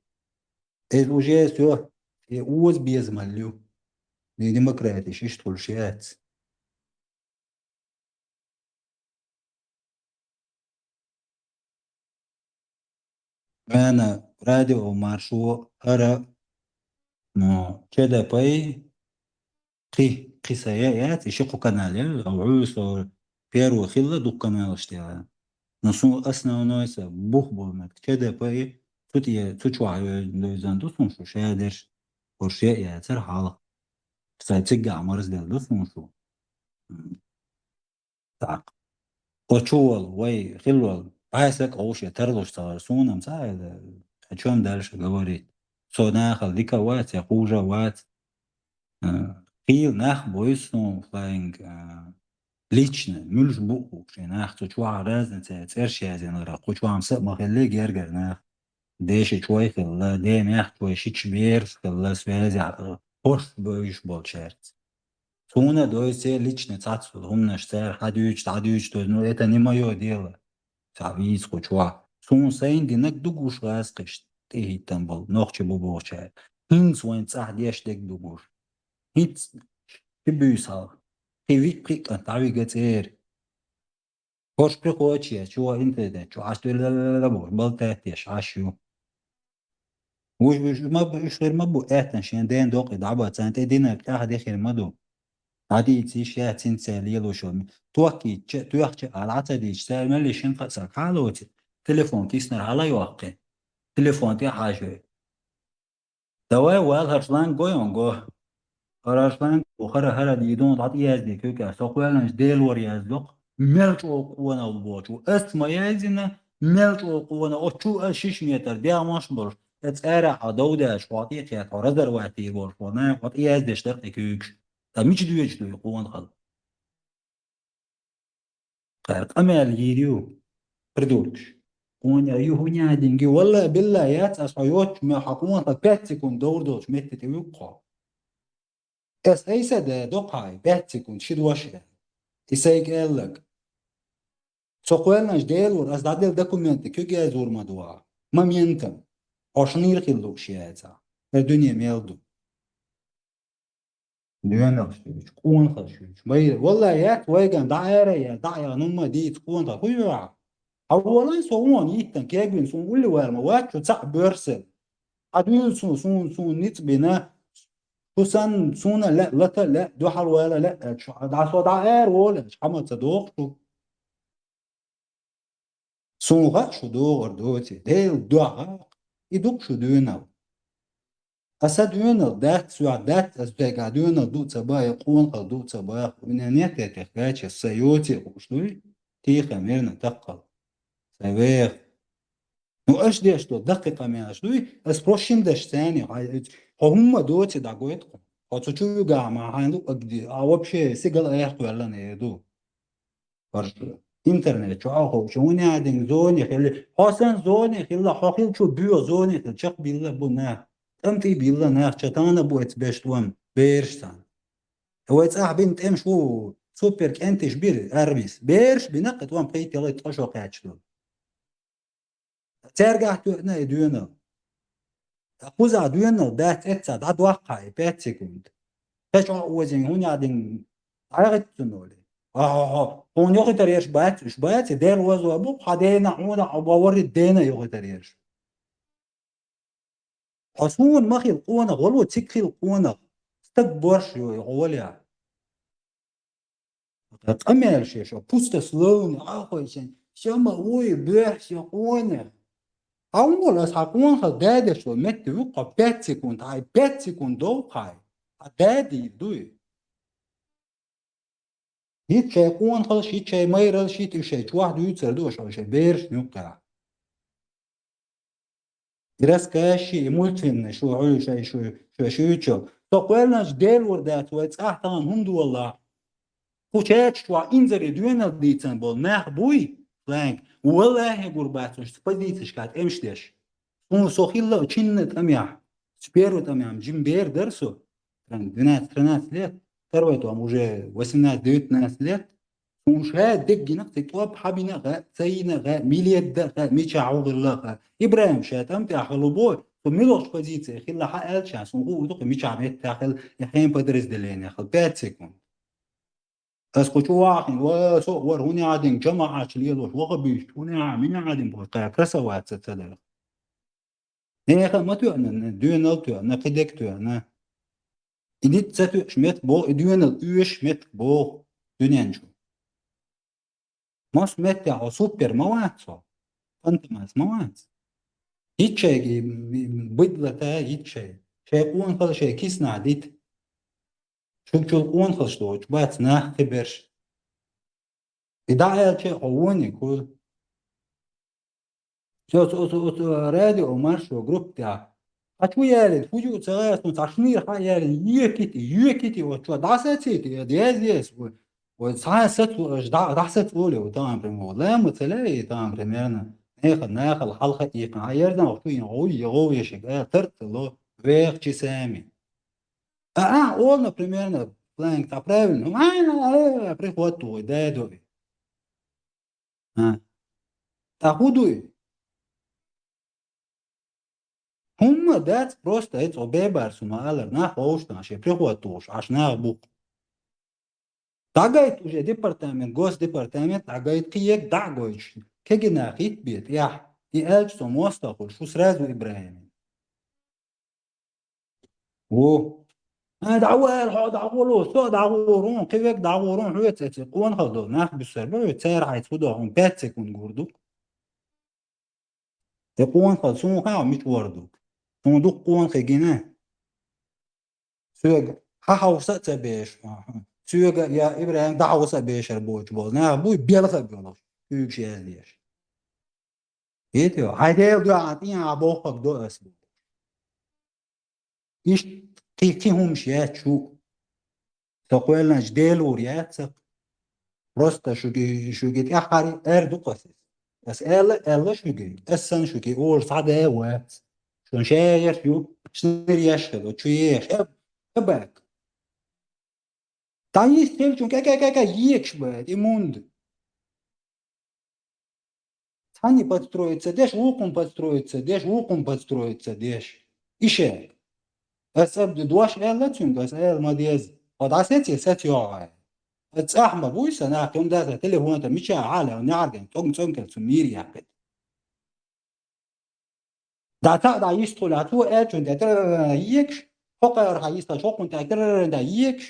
Эс уже всё, э, оза беза мел ю. Де-, демократеш иштта хуьлуш яц. Вайна радио маршо хӀара, ну, Ч Д П-й кхи, кхи са я яц, и ши кху канал я, а вуьйса первый хилла дукха каналаш тӀера. Но су основной са бух болмак Ч Д П-й, цу тӀе, цу чохь йоьзна ду сун шу, ша дерш, хӀорш я яцара хьалха. Сай цигга а марзделла ду сун шу. М. Так. Кхо чу волу, вай хилла волу, бӀаьсак а вовше тарлуш ца вара, суна-м ца аьлла, о чём дальше говорить. Со нахал дика вац, я хуже вац. Э, хийла нах буй суна флаинг, э, лично, муьлш бу а хууш, и нах цу чохь разница, цӀерш язйинарах, кху чохь-м са а ма хиллий гергара нах. Деши чой хилла, де мехкой шича бераш хилла, связь а, хӀорш бевзаш болчаьрца. Суна а дойцу лично цхьацца хӀуманаш цара хьадуьйцуш, дӀадуьйцуш дойцу, ну, это не моё дело. Цхьа вийца кху чохь. Суна сайна динарг ду гуш гӀазкхашна, тӀехӀиттина болу, нохчий бу бохучара. ХӀинца вайн цӀахь деш дерг ду гуш. ХӀинца ши буьйса хьалха. Кхин виъ, кхин кӀант дӀавига цӀера. ХӀорш кхин кхочуш, чу а интернет чу Ӏаш дуьллуш, болтӀа теш Ӏаш ю. Уж, уж ма бу, уж хир ма бу, аьттан шен ден доккхий дӀабац, царна тӀе динарг тӀаьхьа де хир ма ду. ДӀадийца йиш яц цинца лелош йолу. Тохкийча, тоьхча а, ала Ӏа ца дийча, цара мелли шина кхаа саг хьалоци, телефон киснара хьала йоккхи. Телефон тӀе хьажи. Давай вала хӀара шланг го, он го. ХӀара шланг го, хӀара, хӀара дийдун дӀа тӀе язде куьйга, со кхоьллинчу Делора яздоккху. Мел чӀогӀа къонах бу бохучу. Ас ма яздина, мел чӀогӀа къонах. Оцу чу ас шиш метр дегӀмаш болуш. Тхьа цӀера хьо дов даьлча, хьо тӀе а кхетта, хьо разорвать дийр волуш, хьо нахе хьо тӀе яздеш дара тхе куьйгаш. Ткъа мича доьдуш ду и къонахалла? Кхара къамел йийр ю. Придуркаш. Хьуна ю хӀуна динги, валла, билла, яц ас хьо йоцучу, ма хьо хьуна хьо пять секунд довр долчу метте тӀе вуьгу хьо. Ас айса де докхахьа, пять секунд, ши дош а. И сайга аьллаг. Со кхоьллинчу Делора, ас дӀаделла документна куьг яздур ма ду хьан. Моментом. Хьо шнийр хила лууш яцахь. Хьо дуьне мел ду. Доьналш дуьйцу, къонахалш дуьйцу. Вай, валла, яц вайган дӀа ара яц, дӀа а ян, ну ма дийца къонахалла. ХӀун ю хьан? Хьан волан со вон йиттан кегвин, суна улли вала ма вац, шу цхьаъ боьрса. Хьан дуьйла суна, суна, суна ницкъ бина, шу санна, суна лаьа, лата лаьа, дуьхьал вала лаьа, аьлча, шу дӀа со дӀа ара волу, аьлча, хьан ма ца доху шу? Суна хаьа шу догӀур доций, Делан дуьхьа, и ду-кх шу доьнал. Аса доьнал дац, соьх дац, аса дегахь доьнал ду ца баха, я къонахалла ду ца баха, хӀунда нет этих качеств, аса йоций хууш дуй, тихо, мирно, таккхал. Аса веха. Ну, аша деш долу даккхий къамелаш дуй, аса прощин даш царний, хьо, хьо хӀумма доций дӀагойту хьо. Хьо цу чу вигахь ма хьайна луъаг ди, а вообще сигала айхкхоьллан эр ду. Варш, интернет чохь а ховчу, хӀунда аьлла динга зоне хилла, хьо санна зоне хилла, хьо хилчу боьха зоне хилла, чекхбилла бу нах, тӀам тӀе билла нах, ча тахана бу эца беш тӀом, бераш санна. Вай цӀахь бина тӀемаш ву, супер кӀенташ бира, армис. Бераш бина кхин тӀом пхийтта ялхитта ткъа шо кхаьчна долу. Цаьргахь тоьъна и доьнал. Кхузахь доьнал дац эццахь дӀадоккхахьа и пять секунд. Кхечу а озийна хӀунда дин дӀагӀиттина олий. Хьо-хьо-хьо, хьуна йохуьйтар ерш бац, уьш бац, и Дела вазо бу, хьан дена, хьуна, хьо бан варрид дена йохуьйтар ерш. Хьо суна ма хила къонах, вало цига хила къонах. Стаг борш йой, хьо валехь. Къамел шеш, пустословный, ахойсен, сема вуй, бехсе къонах. Хьан вон аса хьан къонахал дадеш вай метта ву кхо пять секунд, хьай пять секунд дов хьай. Хьан дадийр дуй? Ит шай къонахалш, ит шай майралш, ит уьш шай чохь дуьйцур ду, аша шай бераш нуьккха. И расскажи, и мультфильмы шу хьуьйшай шу, шу, шу, шу, шу. Со кхоьллинчу Делора дац вай цӀахь тахана хӀума долахь. Кху чаьрчу чохь инзаре доьнал дийцан болу нах буй, лайнга, валлахӀи гур бац уьш цу позицияшкахь тӀемаш деш. Суна со хилла а чинна тӀамехь, с первого тӀамехь, жим бер дара со, там, двенадцать-тринадцать лет, второй там уже восемнадцать-девятнадцать лет. Суна ша деггина, цхьа тӀоп хьабина а хаьа, ца йина а хаьа, милетта а хаьа, мичахь ву хилла а хаьа. ИбрахӀим ша тӀам тӀехь хилла бой, Со милохча позици хилла хьа аьлча, сон гӀу дукха мичахь меттехь хила, я хен подразделение хила, пять секунд. Ас кху чу вахин, ва, со вара хӀун яхьа дин, жамаӀатчу лелош, ваха бийш, хӀун яхьа, мин яхьа дин, боху, кхаьа красаваться ца дара. Нехан ма тоьана, дуьнал тоьана, кхидерг тоьана. И диц ца тоьаш меттиг боху, и дуьнал оьшуш меттиг боху дуьнен чу. Мос меттехь хьо супер ма вац хьо, фантомас ма вац. Ит шайга и, и, быдлата ит шай. Шай къонахал шай киснахь дита. Шуьгачул къонахалш доцуш бац нах кхиберш. И дӀааьлча а хьо вониг хӀуьлу. Со, со, со, со радио маршо группа тӀехь. Хьан чу ялийна, фу ю ца гӀерташ, цхьа шнийр хьан ялийна, йоькити, йоькити, вот чо дӀасацийти, я дез ес, ой, ой, цхьа сац, ой, дӀа-, дӀасац оле, вот там, прямо, лама ца лей, там, примерно. Нехан, нахал, хьалха, и, а, ерзан, вот, чу, и, ой, и, ой, ешик, а, тартало, вех, чи сами. А, а, он, примерно, планк, та правильно, а, а, а, приход твой, да, да. А. Та хӀун дуй? ХӀумма дац, просто эцо бебар су ма алар, нах вовшна, ше приход тухуш, аш нах бух. ДӀагайт уже департамент, госдепартамент, дӀагайт кхиег дӀа а гойтуш. Кеги нах ит бе, тӀехь. И аьлча со мостагӀ хуьлу, шу сразу Ибрахим. Ву. А, дӀавала, хьо дӀагӀур ву, со дӀагӀур ву, кхин вег дӀагӀур ву, хьоьца эци къонахал долу нах буьссар бу, хьоьца цара хьайца хӀу доху, хьуна пять секунд гур ду. Тхе къонахал, суна хаьа, мича вор ду. Суна дукха къонахий гина. Соьга хьан хьовса а ца беш, аха. Соьга я Ибрахим дӀахьовса а бешар боцуш болу нах буй, белха а боьлхуш, куьйгаш яздеш. Ит ю, хьайн Дела дуьхьа тӀехьа бохург до ас бу. Иштта кхин, кхин хӀумаш яц шу. Со кхоьллинчу Делора яц аса. Просто шуьга, шуьга тӀаьххьара эр ду-кх аса иза. Аса аьлла, аьлла шуьга, аса санна шуьга олуш цхьа да а вац. Шуна шаьш ю, шнир еш хила, чу еш. Э, э, бак. Та йист хилчун кӀе-кӀе-кӀе-кӀе екаш баьд, и мунда. Цхьанне подстроиться деш, вукхунна подстроиться деш, вукхунна подстроиться деш. И шега. Ас абди дош аьлла цуьнга, ас аьлла ма деза. Хьо дӀасеций, сац йогӀу. Ас цӀахь ма буй сан, нах, хӀунда аса телефон тӀе мича хьале, нехьарган, цӀонг-цӀонг кел цу мийра яьккхина. ДӀа цхьаъ дӀа йистхуьлу, хьан цо аьллачун тӀе тара екаш, хӀокхара хьан йистхуьлу, хӀокхунна тӀе тара дӀа екаш.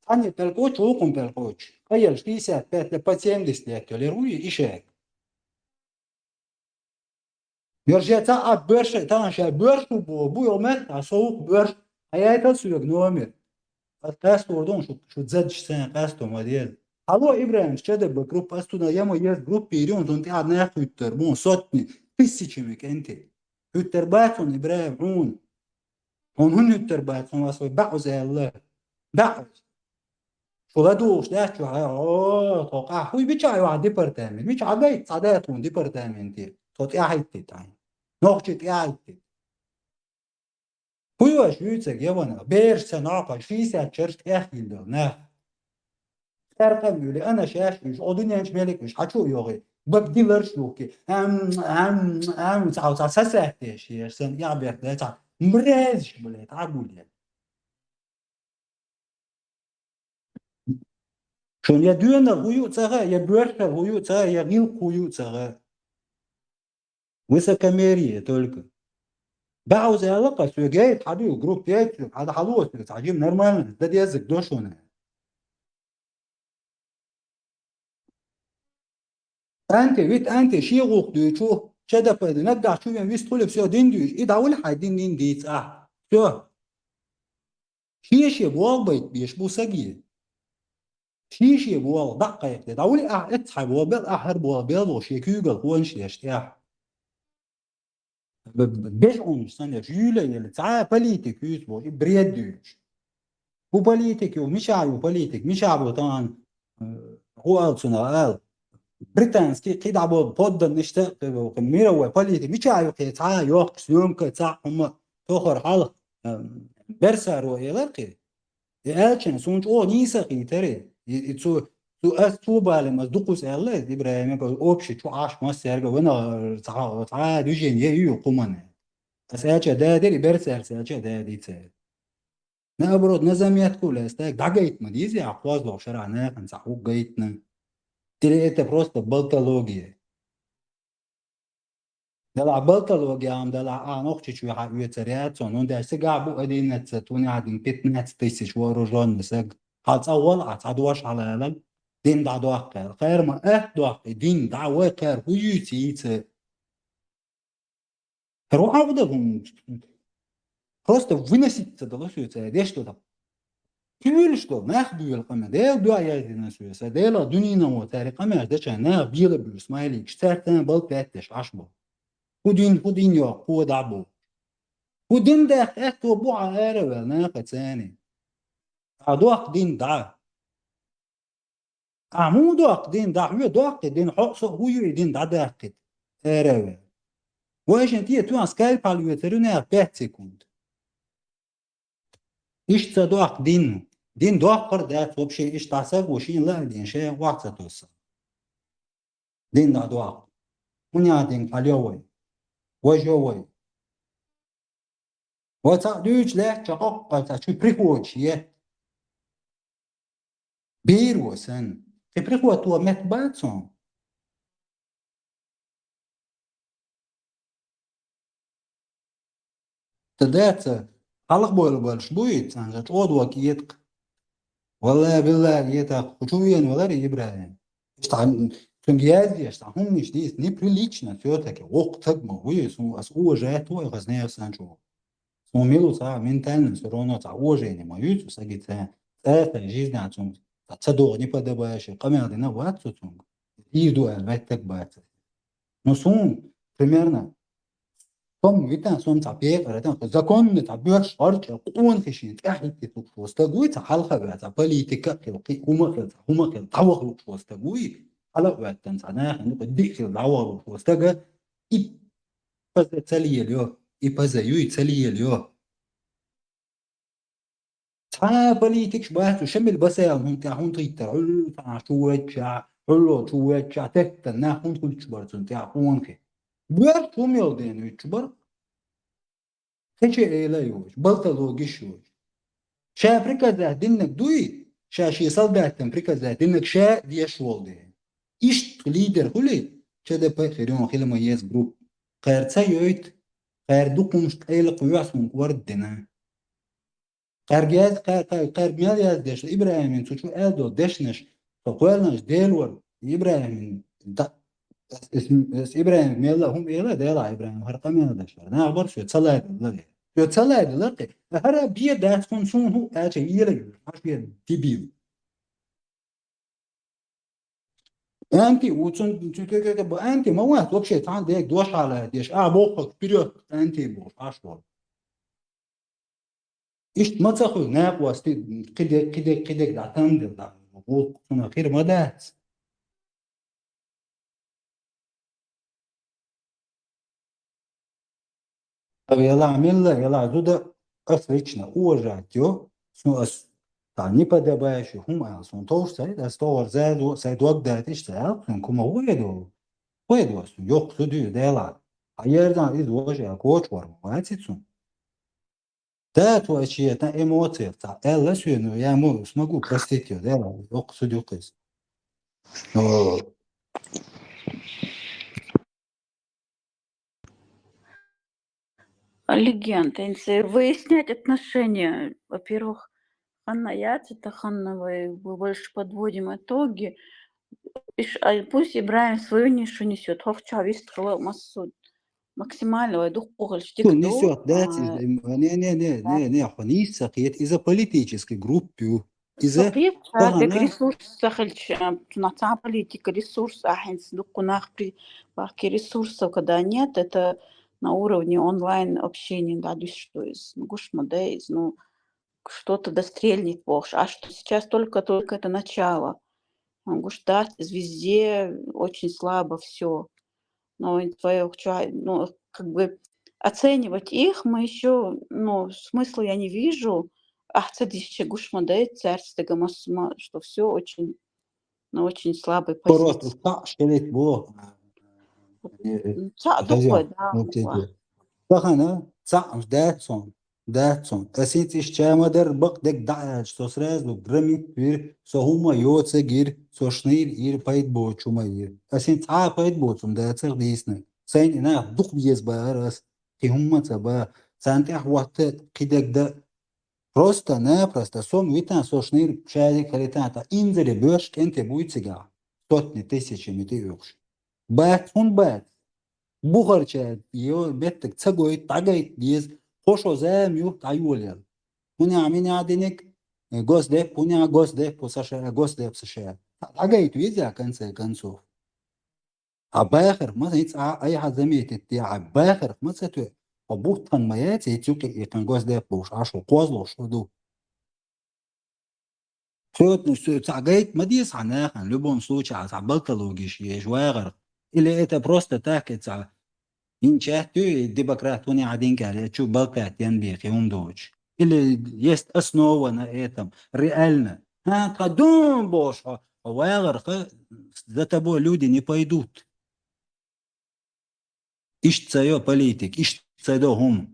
Цхьанне пӀелг кхочу, вукхунна пӀелг кхочу. Къаелаш шестьдесят пять лет, под семьдесят лет йолу, яра вуй и шега. Йорже цхьа а боьрша, тахана ша боьрша бу, бу йо меттахь, со вукху боьрша, хьан яйтал соьга номер. Ас къастор ду шу, шу задаш сайн къасто ма деза. Хьало, Ибрахим, ЧДБ группа, ас цунах яма еза группа йийр ю, цунна тӀехь нах хӀуьттур бу, сотни, тысячами кӀентий. ХӀуьттур бац хьуна, Ибрахим, хьуна. Хьуна хӀунда хӀуьттур бац, хьуна ас вай баьӀуза аьлла. БаьӀуза. Шу ладугӀуш дац шу, хьа, о, тхо къахь. ХӀуй мичахь ю хьан департамент? Мичахь гайта цхьа дац хьуна департаменте? Тхо тӀаьхьахӀиттийта хьайна. Нохчий тӀаьхьахӀиттийта. ХӀуй ваш вуьйцург, я ванах, бераш ца ноккхой, шийсаьт чарш тӀехйилла нах. Цаьркъа а муьйле, ана шаьш уьш, о дуьнен чу мелик уьш, хьан чу а йогӀий, бак диларш юхки, ам, ам, ам, цхьа, цхьа сасаьттеш, еш сан, я берх дай цхьа, мразиш, блядь, хьан гулъян. Шуна я доьналла хӀу ю ца хаьа, я боьршалла хӀу ю ца хаьа, я гӀиллакх хӀу ю ца хаьа. Высокомерие только. БаьӀуза аьлла-кх ас соьга, яйта хьан ду, группа яйта соьга, хьан хьало соьга, цхьа жима нормально, дан деззарг до шуна. Анти, вит анти, шен гӀуллакх дуьйчу, ча дапа, наггахь чу вен вист хуьлу, всё, дин дуьйчу, и дӀавуьлу хьайн дин, дин дийца ахь. Всё. Шен-шен болх байта беш бу саги. Шен-шен болх дӀа а кхайкхаде. ДӀавуьлу ахь эццахь болх бел, ахь хӀара болх бел боху шен куьйгалхонаш деш тӀехь. Б-, б-, бежанаш санна, юьйле елла, цхьа а политик юьйцу боху, и бред дуьйцуш. ХӀу политик ю, мичахь ю политик, мичахь бу тахана, э, хӀу аьлла цунах аьлла, британский кхидӀа болу подданныйшца, э, мировой политик, мичахь ю кхе цхьа а йохку съёмка, цхьа а хӀума, тохара хьалха, э, Берсаро элар кхе. И аьлча, суна чӀогӀа нийса хийтара. И, и цу, цу ас цо балийна, ас дукхуза аьлла, Ибрахиме, общий чу Ӏаш массаьрга ванах цхьа, цхьа а движение ю кхумане. Ас аьлча дадир, и берцарца аьлча дадий цара. Наоборот, на заметку лестаг, дагайтма диза, а хозлох шара наханца хӀу гайтна. Или это просто болтология? Дала болтология ам дала а нохчичу ха уьцаряцо, ну да сига бу одиннадцать, у нас один пятнадцать тысяч вооружённый саг. Хал ца вал, а ца дуаш халалал. Дин да дуахкал. Хайр ма эх дуахкал, дин да вай хайр ху юци ица. Ру авда хум. Просто выноситься дало всё это, деш что там. Кивил что, нах бюл каме, дел дуа язина всё это, дела дунина вот, ари каме, да ча, нах била бюл, смайлик, штартан бал пять деш, аш бу. Худин, худин ё, ху да бу. Худин да, это бу а эре вел, нах цени. А дуах дин да. А му дуах дин да, ху дуах дин, хо со ху ю дин да да кит. Эре вел. Вайшин тие туан скальпал ю церюне пять секунд. Ишта дуах дин. Дин дуах кар да, вообще ишта са гушин ла дин ше ваца тоса. Дин да дуах. Уня дин калёвой. Вожовой. Вот ца дюч ле, чакок, ца чу приходишь, е. Бир восан. Ты приход туа мет бацон. Тадеца, халах бойл больш буй, цанжа чодвак иетк. Валла билла иетак, хучувен валар Ибрагим. Ишта, цунг язди, ишта, хумниш дис, неприлично всё-таки. Ох, так ма, уй, су, ас уважает твой, хазнех санчу. Сумилу ца ментально всё равно ца уважение ма юцу сагица. Ца жизнь ацун. Ца дог не подобающий. Камер дина ватцу цун. Иду ан веттек бац. Ну сум примерно. Сом витан сом ца пекара тан. Законно ца бёрш арча кун хишин. Ца хитти тук шо стагуй ца халха ца политика хил, хи ума хил, ца ума хил, ца вах лук шо стагуй. Халак ваттан ца нахин, ну ди хил, ца вах лук шо стага. И паза цалиел ё, и паза юй цалиел ё. Ца политикаш бац, шамил басаял хун тя хун титтар, хул ца чувача, хулло чувача, теттан на хун хулч барцун тя хунхи. Буяр чумел ден уч бар. Хече эйла юч, балта логиш юч. Ша приказа диннак дуй, ша ши солдаттан приказа диннак ша деш волде. Ишт лидер хули, Ч Д П хирён хилма ез групп. Хайр ца йойт, хайр дукумш эйла куясун квард дина. Хайр гяз, хайр, хайр, хайр мел яз деш, Ибрагимин цучу элдо дешнеш, со квелнеш делвар, Ибрагимин да, эс, эс, эс Ибрагим мела хум эла, дела Ибрагим хар камел дешар. На бар сё цалай дела. Сё цалай дела ки. Хара бие дас кун сун ху, ача ела, аш бие дебил. Анти уцун, чу-, чу-, чу-, чу-, бу анти ма ва, вообще тан дег дош хала деш. А, бохак, вперёд, анти бо, аш бо. Ишт ма ца хуй, нак ва, сти, кидек, кидек, кидек, да там дел, да. Бу цуна хир ма дац. Ав яла милла, яла зуда, ас лично уважать ё, су ас та неподобающий хум ал, сун товш сай, ас товар зай ду, сай дог дат иш сай ал, сун кума уеду, уеду, сун ёк суду дела. А ердан из вожа коч вар, вацит сун. Да, то ачи это эмоция, та, элла сюе, ну, я ему смогу простить её, дела, ёк суду кыз. Но Легенд, инце выяснять отношения. Во-первых, ханна яц, это ханна вы, вы больше подводим итоги. Иш, а пусть Ибраим свою нишу несёт. Хохча вист хала массу. Максимально, вай, дух пухаль штик. Несёт, да, а, не, не, не, да. Не, не, хонис сахет из-за политической группы. Из-за Сохрит, да, так, погана. Ресурс сахаль, а, национальная политика, ресурс, а, хинс, дух кунах при, бахки ресурсов, когда нет, это на уровне онлайн общения, да, то есть что из, ну, гуш ма да из, ну, что-то дострельнет больше. А что сейчас только-только это начало. Гуш да, везде очень слабо всё. Но и твоё, чё, ну, как бы оценивать их мы ещё, ну, смысла я не вижу. Ах, цадище гуш ма да из, царь стыга мас-, ма-, что всё очень, ну, очень слабый Просто позиция. Ца шкелет бо. М, ца Подожди, духой, да, вот эти. Бахана, Цхьаъ дац хьуна, дац хьуна. Ас хӀинца иштта ча ма дарра бакъдерг дӀааьлча, со сразу громить вира, со хӀума йоцург йира, со шнийр йира, пайда боцуш хӀума йира. Ас хӀинца цхьа а пайда боцу хӀума дацара дийцинарг. Сайна и нах дукха беза бахара ас, кхин хӀумма ца ба. Царна тӀехьа хӀотта кхидерг дан. Просто-напросто со-м витан, со шнийр шадерг хилийтан, тӀаккха инзаре боьрша кӀентий буй цигахь, сотни тысячами тӀеоьхуш. Бац, хӀунда бац? Бухарча йо, меттиг ца гойту, дӀагайта деза, кхо шо зама ю дӀайолаелла. ХӀунда мине диниг, э, госдеп, хӀунда госдеп, СШ, госдеп СШ. ДӀагайта веза, конце концов. А бахарх ма, хӀинца а, айхьа заметить де, а бахарх ма ца тоьа. Хьо бутт хан ма яц, хӀинца юкъе и кхин госдеп болуш, а шо кхозлагӀа шо ду. Цо, цо, цхьа гайта ма деза хьан нахана, в любом случае, цхьа болтологиш еш вагӀарх. Или это просто так, и цхьа инчаьтту, и демократ хӀунда а динкаьлла, я чу болтать ян бехи хӀума доцуш. Или есть основа на этом, реально. ХӀа, тха дун болуш хьо, хьо вагӀарха, за тобой люди не пойдут. Иштта ца йо политик, иштта ца до хӀума.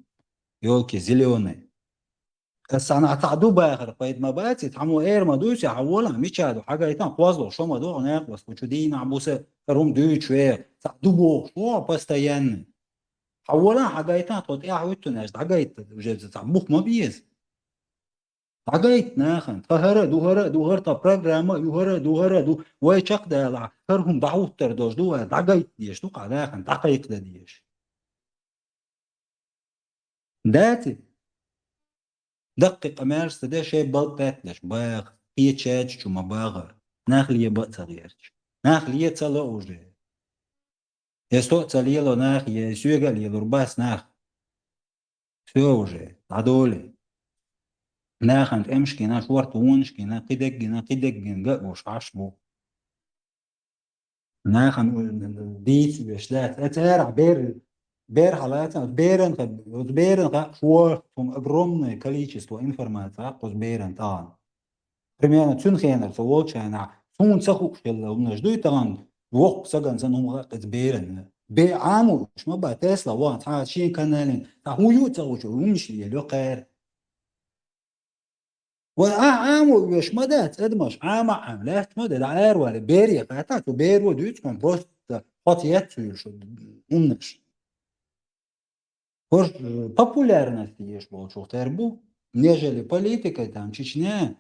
Ёлки зелёные. Ас цхьана цхьа ду бахар, пайда ма бац, и тхьамо эр ма дуй, се хьан волан, мича ду, хьагайтан, кхозло, шо ма до, хьо некъ вас, кху чу дийнахь буса, хӀара хӀума дуьйцуш ве, цхьа ду бохуш, хьо постоянно. Хьан волан, хьагайтан, тхо тӀаьхьа вуьттун, аш дӀагайта, уже цхьа бух ма беза. ДӀагайта нахана, тха хӀара а ду, хӀара а ду, хӀара тха программа а ю, хӀара а ду, хӀара а ду, вай чекхдалахь, хӀара хӀума дӀахӀуттар долуш ду, вай дӀагайта дезаш ду, кхаа нахана дӀакхайкхадан дезаш. Даци? Даккхий къамелаш ца де, шайн балкъ бетталаш, баха, кхечаьрчу ма баха, нах леба а ца гӀерташ. Нах ле ца ло уже. Я со а ца лело нах, я соьга а лелур бац нах. Всё уже, дӀадоле. Нахана тӀемаш гина, шорта вонаш гина, кхидерг гина, кхидерг гина, ган а гуш Ӏаш бу. Нахана дийца веш дац. Эца эрахь бер, бер хьалаца, беран ха, оцу беран ха, шорта, огромное количество информации хьакха оцу беран тӀаьхьа. Примерно цуьнан хенара со волчу хенахь, суна ца хууш хилла хӀуманаш дуй тахана, воккха сагана санна хӀума хаьа иза берана. Бе Ӏамо уьш ма бац, Тесла ван, цхьа шен каналин, цхьа хӀун ю ца хууш, хӀуманаш лело кхаьра. Вай ахь Ӏамо уьш ма дац, адамаш Ӏама а Ӏама, лаьтта ма де, дӀа аравали, бере хаьттахь, цу беро дуьйцу хьуна, просто хьо ца еццуьйла шу хӀуманаш. ХӀорш, э, популярность еш болчух тера бу, нежели политикой там Чечня.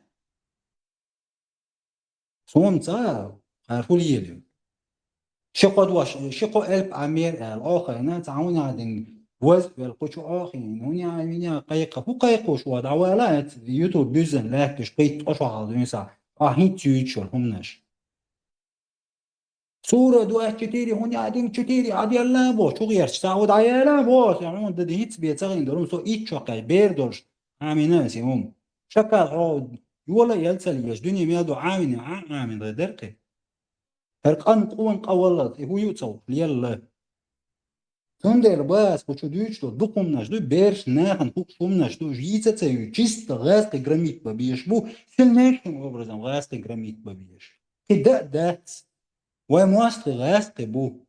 Суна ца, хӀара хӀу лелийна? Ши-кхо дош, ши-кхо элп Ӏамер аьлла, Ӏохайна, цхьа хӀуна дин ваз а вел, кху чу Ӏохийна, хӀуна, хӀуна кхайкха, хӀу кхайкхуш ву, дӀавала, эц YouTube буьззина лаьтташ, кхийтта ткъа шо хьалха дуьйна схьа, ахь хӀинца юьйцуш йолу хӀуманаш. Сура двадцать четыре, хӀуна дин четыре, Ӏаделла бо, чу гӀерташ, цхьа хӀу дӀаяла бо, хьуна дан хӀинца бен ца гӀин долу, со итт шо кхаьчча, бер долуш, Ӏамийна аса хӀума. Шакал хьо йола а ял ца леш, дуьне мел ду Ӏамийна, Ӏа-, Ӏамийна дара кхин. ХӀара къан къона къа валлалц, и хӀу ю ца лелла. Цундела бац, кху чу дуьйцуш долу дукха хӀуманаш ду, бераш нахана хууш хӀуманаш ду, уьш йийца а ца юьйцу, чисто гӀазкхи громить бан безаш бу, сильнейшим образом гӀазкхи громить бан безаш. Кхин дан а дац. Вай мостагӀий гӀазкхи бу.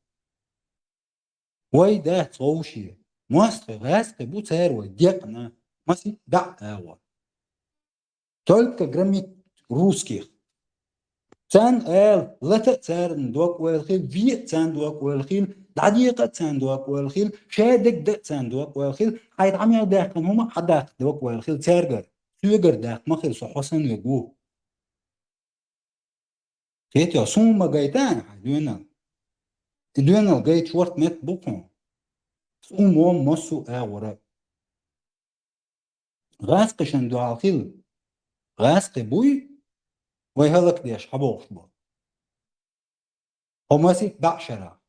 Вай дац вовшийн. МостагӀий гӀазкхи бу, цара вай декъна. Масийтта дӀа а агӀор. Только громить русских. Царна ала, лата а царна дог-ойла хила, ве а царна дог-ойла хила, дӀадекъа а царна дог-ойла хила, шадерг дан а царна дог-ойла хила, хьайн дӀа мел даьккхина хӀума а хьадаккха дог-ойла хила цаьргара. Соьгара даккха ма хила, со хьо санна верг ву. Кхетий, суна ма гайта хьайн доьналла. И доьналла гайта шорта метта бу хьуна. Суна мо массо а агӀора. ГӀазкхашна дуьхьал хила. ГӀазкхи буй, вай хӀаллакдеш хьабохуш бу. Хьо масийтта баьӀ шарахь.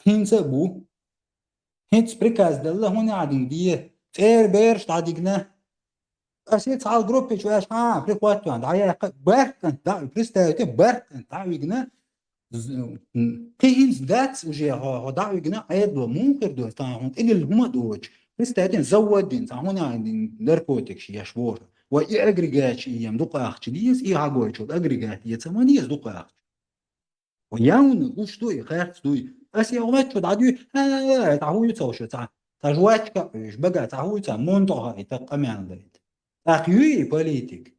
ХӀинца а бу. ХӀинца приказ делла, хӀунда Ӏадин де? ЦӀера бераш дӀадигна. Аса цхьал группе чу аьлча, хьа, прихватываем, дӀаяьккха, бархӀ кӀант дӀа, представьте, бархӀ кӀант дӀа а вигна, з-, м, кхин хӀинца дац уже хьо, хьо дӀа а вигна, Ӏедало муха хир ду, цхьа хьуна тӀедилла хӀума а доцуш. Представьте, завод дина, цхьа хӀуна а дина, наркотикаш еш вора. Вай и агрегаташ ийем дукха ахча деза, и хьагойтуш агрегат эца ма деза дукха ахча. Явна гуш дуй, харц дуй. Ас я вац чу дӀадуй, а, а, а, хӀун ю ца вуша, цхьа, Ткъа жвачка уьш, бага цхьа хӀуца, мун тӀо хаита, къамел дайта. ТӀаккха юй политик.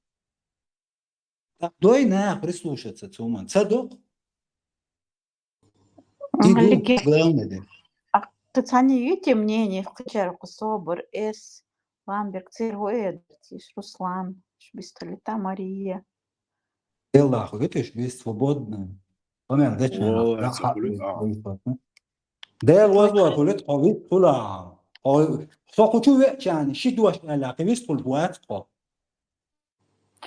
ТӀаккха дой наха прислушаться цу ман. Ца докх? Ти ду, Лиге. Главное де. А ты цани юти мнение в кучерку собор эс Ламберг церго эдертиш, Руслан, Шбисталита Мария. Эллаху, видишь, вы свободны. Помер, дача. О, да, это ха-, хули, а. Дел возло, хули, хо, ви, хула. Хо, со хочу вечан, ши дуаш эла, кивис хул буат, хо.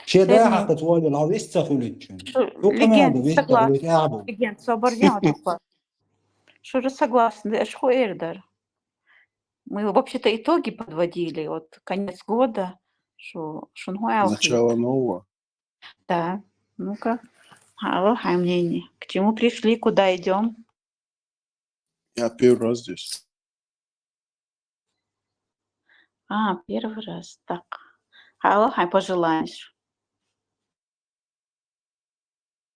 Ше да Серьёзно. Хакат воли, ла вис ца хуличун. Шу, Ду легенд, камел, вис ца согласна. Хулич, абу. Легенд, собор дел, вот такой. Шу же согласна, да, аш ху эрдар. Мы вообще-то итоги подводили, вот конец года, шу, шун хуэл Начало нового. Да, ну-ка, алло, хай мнение. К чему пришли, куда идём? Я первый раз здесь. А, первый раз, так. Алло, хай пожелаешь.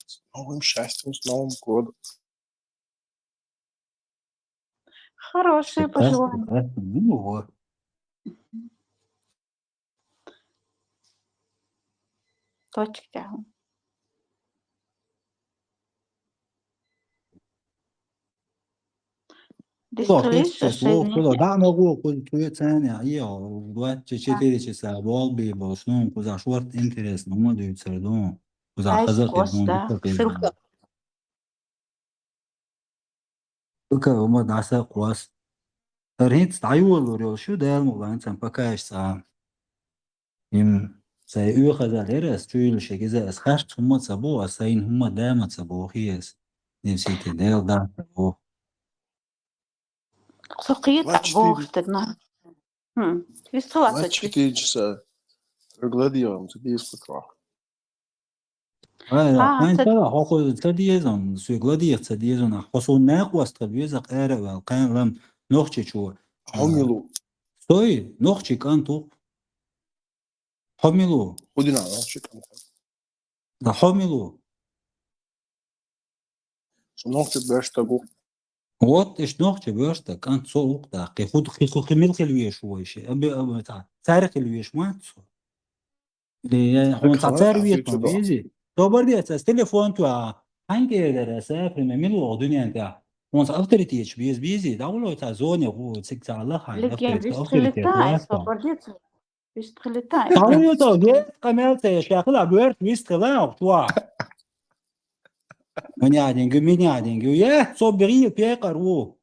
С новым счастьем, с Новым годом. Хорошие Прекрасно, пожелания. Прекрасно. Ну, вот. Точка. О, Дистрилище, христос, о, шейни. Куда? Да, могу, куда, куда цене, а, я, двадцать четыре часа, бол би, бол, ну, куда шорт интересно, мы дают среду, куда Ай, хаза, кос, ну, да. Шурка. Укха ума дӀаса кхос. Тар хӀинца дӀайолалур йолуш ю, Дала мукъ лахь, цхьана пока иш цхьа. Им сайн оьхаза лера ас, чуьйлашег иза ас харц хӀумма ца боху, ас сайна хӀумма дама ца боху ас. Нефсите Дала дама ца боху. Со кхета Двадцать четыре. Бохуш стаг, но. Хм. Вистхила Двадцать четыре часа. Гладион, ца дийс кучох. Ай, Ха, хайн ца цара, хӀокху ца деза, соьга ладийгӀа ца деза, хьо суна накъост хила веза къера а ваьлла, кхайн лам Нохчийчу. Хьо мила ву? Сой, нохчий кӀант ву. Хьо мила ву? ХӀу дина нохчий кӀант? Да хьо мила ву? Со нохчий боьрша стаг ву. Вот, иштта нохчий боьрша стаг, кӀант со ву-кх даккхий. Ху, хи, ху, хи мила хила везаш ву вай ши? Аби, аби, та, цаьрга хила везаш ма ца со. Или, э, хьуна цхьа цара ветам вези. Собар де, ас телефон тӀе а. Хьаьнга эр дара аса, пример, мила вогӀу дуьнен тӀехь? Хьуна цхьа авторитеташ беза, безий? ДӀагӀур вай цхьа зоне гӀу, цига цхьа лаха, Легенд, авторитет, вистхилита авторитет ай, лаха. Собар де ца. Вистхилита ай. ДӀагӀур ю тӀо, вес къамел ца еш, яхила, бёрт вистхила, чуа. Мунядинга, минядинга, е, со бигӀийла пекъар ву.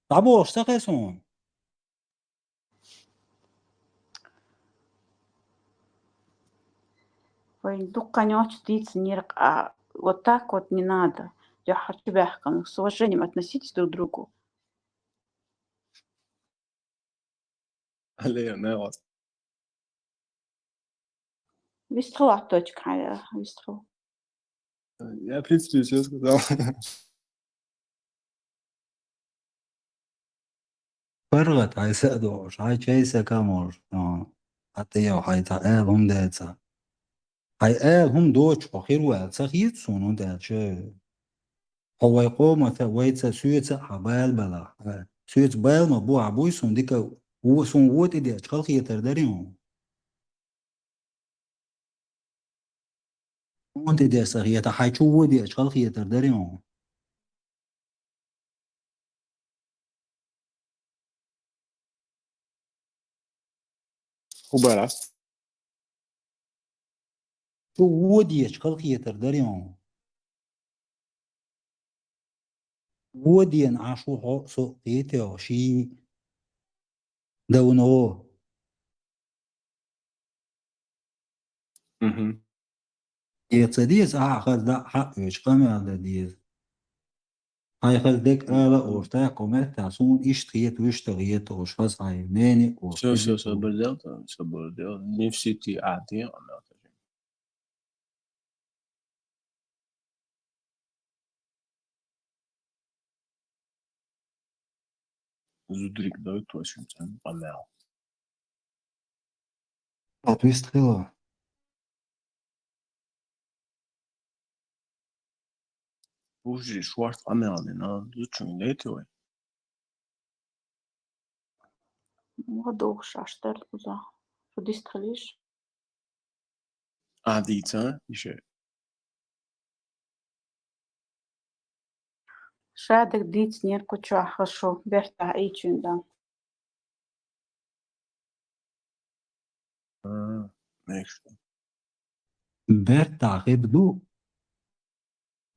ДӀабохуш ца хеза хьуна. Вайн дуккха ночь дийцинера, а вот так вот не надо. Дуьххьара чу баьхкина. С уважением относитесь друг к другу. Алло, не вас. Вистхила точка, хьая, вистхила. Я, в принципе, всё сказал. ПаргӀат, хьайн са а доӀуш, хьайн чай са камолуш, а, хьан тӀе йо, хьайн цхьа аьлла хӀума деца. Хьайн аьлла хӀума доцуш хьо хир ву аьлла ца хета суна, хӀунда аьлча хьо вай къомаца, вайца, соьца а хьан бала балахь. Соьца бала ма бу, хьан буй суна дика, ву-, суна вон тӀе деача халахетар дарий хьуна? Вон тӀе деш ца хета, хьайн чу вон деача халахетар дарий хьуна? ХӀун бара? Чу вон деача халахетар дарий хьуна? Вон дена Ӏаш ву хьо, со кхетий, ший давно. Мгм. Э, ца деза, ахьа хаза дӀа а хьаъ оьцу, къамел дан деза. Хьайн хаза дерг ала а оьцу, тӀаккха кху меттехь суна иштта хета, вуьшта хета оьцу, хаза хьайн мнение а оьцу. Всё, всё, собар де, собар де. Не в сети, а, де, къамел дан. Зударий, давай твой сюнцан, къамел. Ответственно. Бужи, шварц къамел дина, зудчун дайти вай. Ма дохуш аш дара кхуза. Шу дистхилиш? А, дийца, ише. Шадак дийцнер кху чохь шу бертахь ийчуьн дан. А, мегаш ду. Бертахь хиба ду?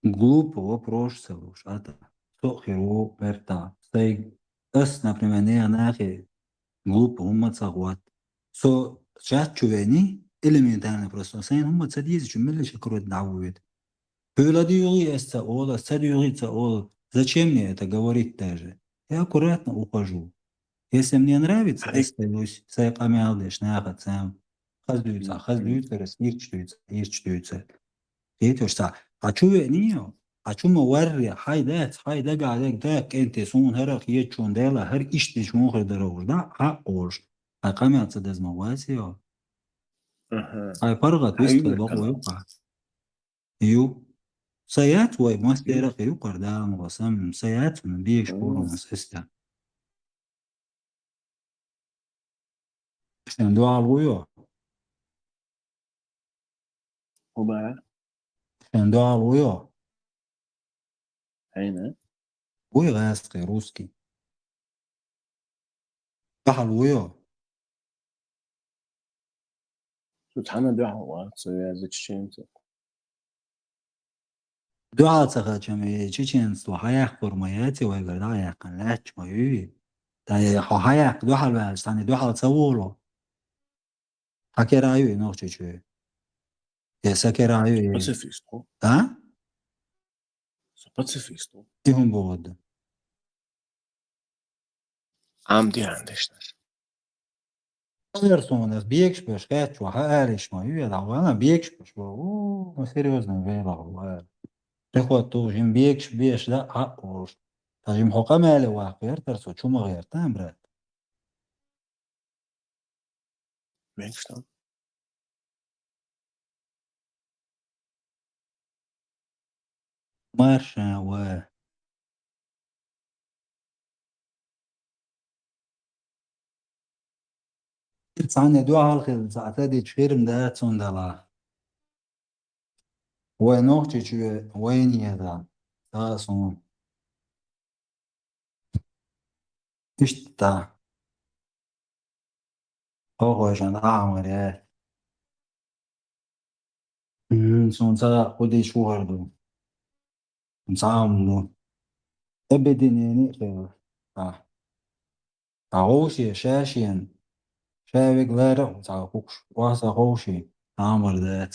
Глупо вопрос ца луш, ата. Со а хир ву бертахь. Сайга, ас, например, нехан нахе глупо хӀумма ца хӀотта. Со чат чу вений, элементарно просто. Сайна хӀумма ца дезачу меллаша крота дӀавоьду. Хьуьла дуьйгӀий ас ца олу, ас ца дуьйгӀий ца олу. Зачем мне это говорить даже? Я аккуратно ухожу. Если мне нравится, ас ца юсь, сайн къамел деш, нахаца. Хаза дуьйцу, хаза дуьйцура, ирча дуьйцу, ирча дуьйцу. Кхетош ца. Хьан чу веаний йо? Хьан чу ма варре, хьай дац, хьай дагахь дерг дац, кӀентий, суна хӀара хетачунна дела, хӀара иштта дича муха хир дара уж, да? Хьан олуш. Хьай къамел ца даза ма вац йо? Аха. Хьай паргӀат вистхила бакъо ю-кх. Ю. Са яц вай, мастера а хир ю-кх, Дала ма гӀо, сам, са яц, ма бегаш хӀума саста. Шен дуьхьал ву йо? ХӀун бара? Шен дуьхьал ву йо? Хьайна? Вуй гӀаьскхи, русский. Дуьхьал ву йо? Цу цхьана дуьхьал вац, со веза чеченца. Дуьхьал ца хилча, и чеченство хьаяккхур ма яц, вайгара дӀа а яьккхина лаьтташ ма ю. Тай хьо хьаяккха дуьхьал ваьлча, цхьана дуьхьал ца волу. Хьан кера ю и Нохчийчоь? Я сан кера ю и? Пацифист ву. А? Со пацифист ву. И хӀун боху ду? Ам диан дешнаш. Эр суна, ас бегаш беш хаьтташ ву, хьан алиш ма ю, я дӀа вана бегаш беш ву. У, ма серьёзно вела ву, а. Приход ту, жим бегаш беш да, а, уж. Та жим хьо къамеле ваккха гӀертар со, чу ма гӀертан, брат. Мегаш ду. Марша ва. Цхьанна дуьхьал хилла, цхьа ца дича хир ма дац цундела. Вай Нохчийчоь вайна еза, ца суна. Иштта. Хьо хойшан дӀа а мара яц. Мгм, суна ца кху дийш вухар ду. Цхьа а ма ду. Объединение а хилла. А. Ткъа вовше, ша шена, ша вега лара а цхьа хукуш, васа ховший, амар дац.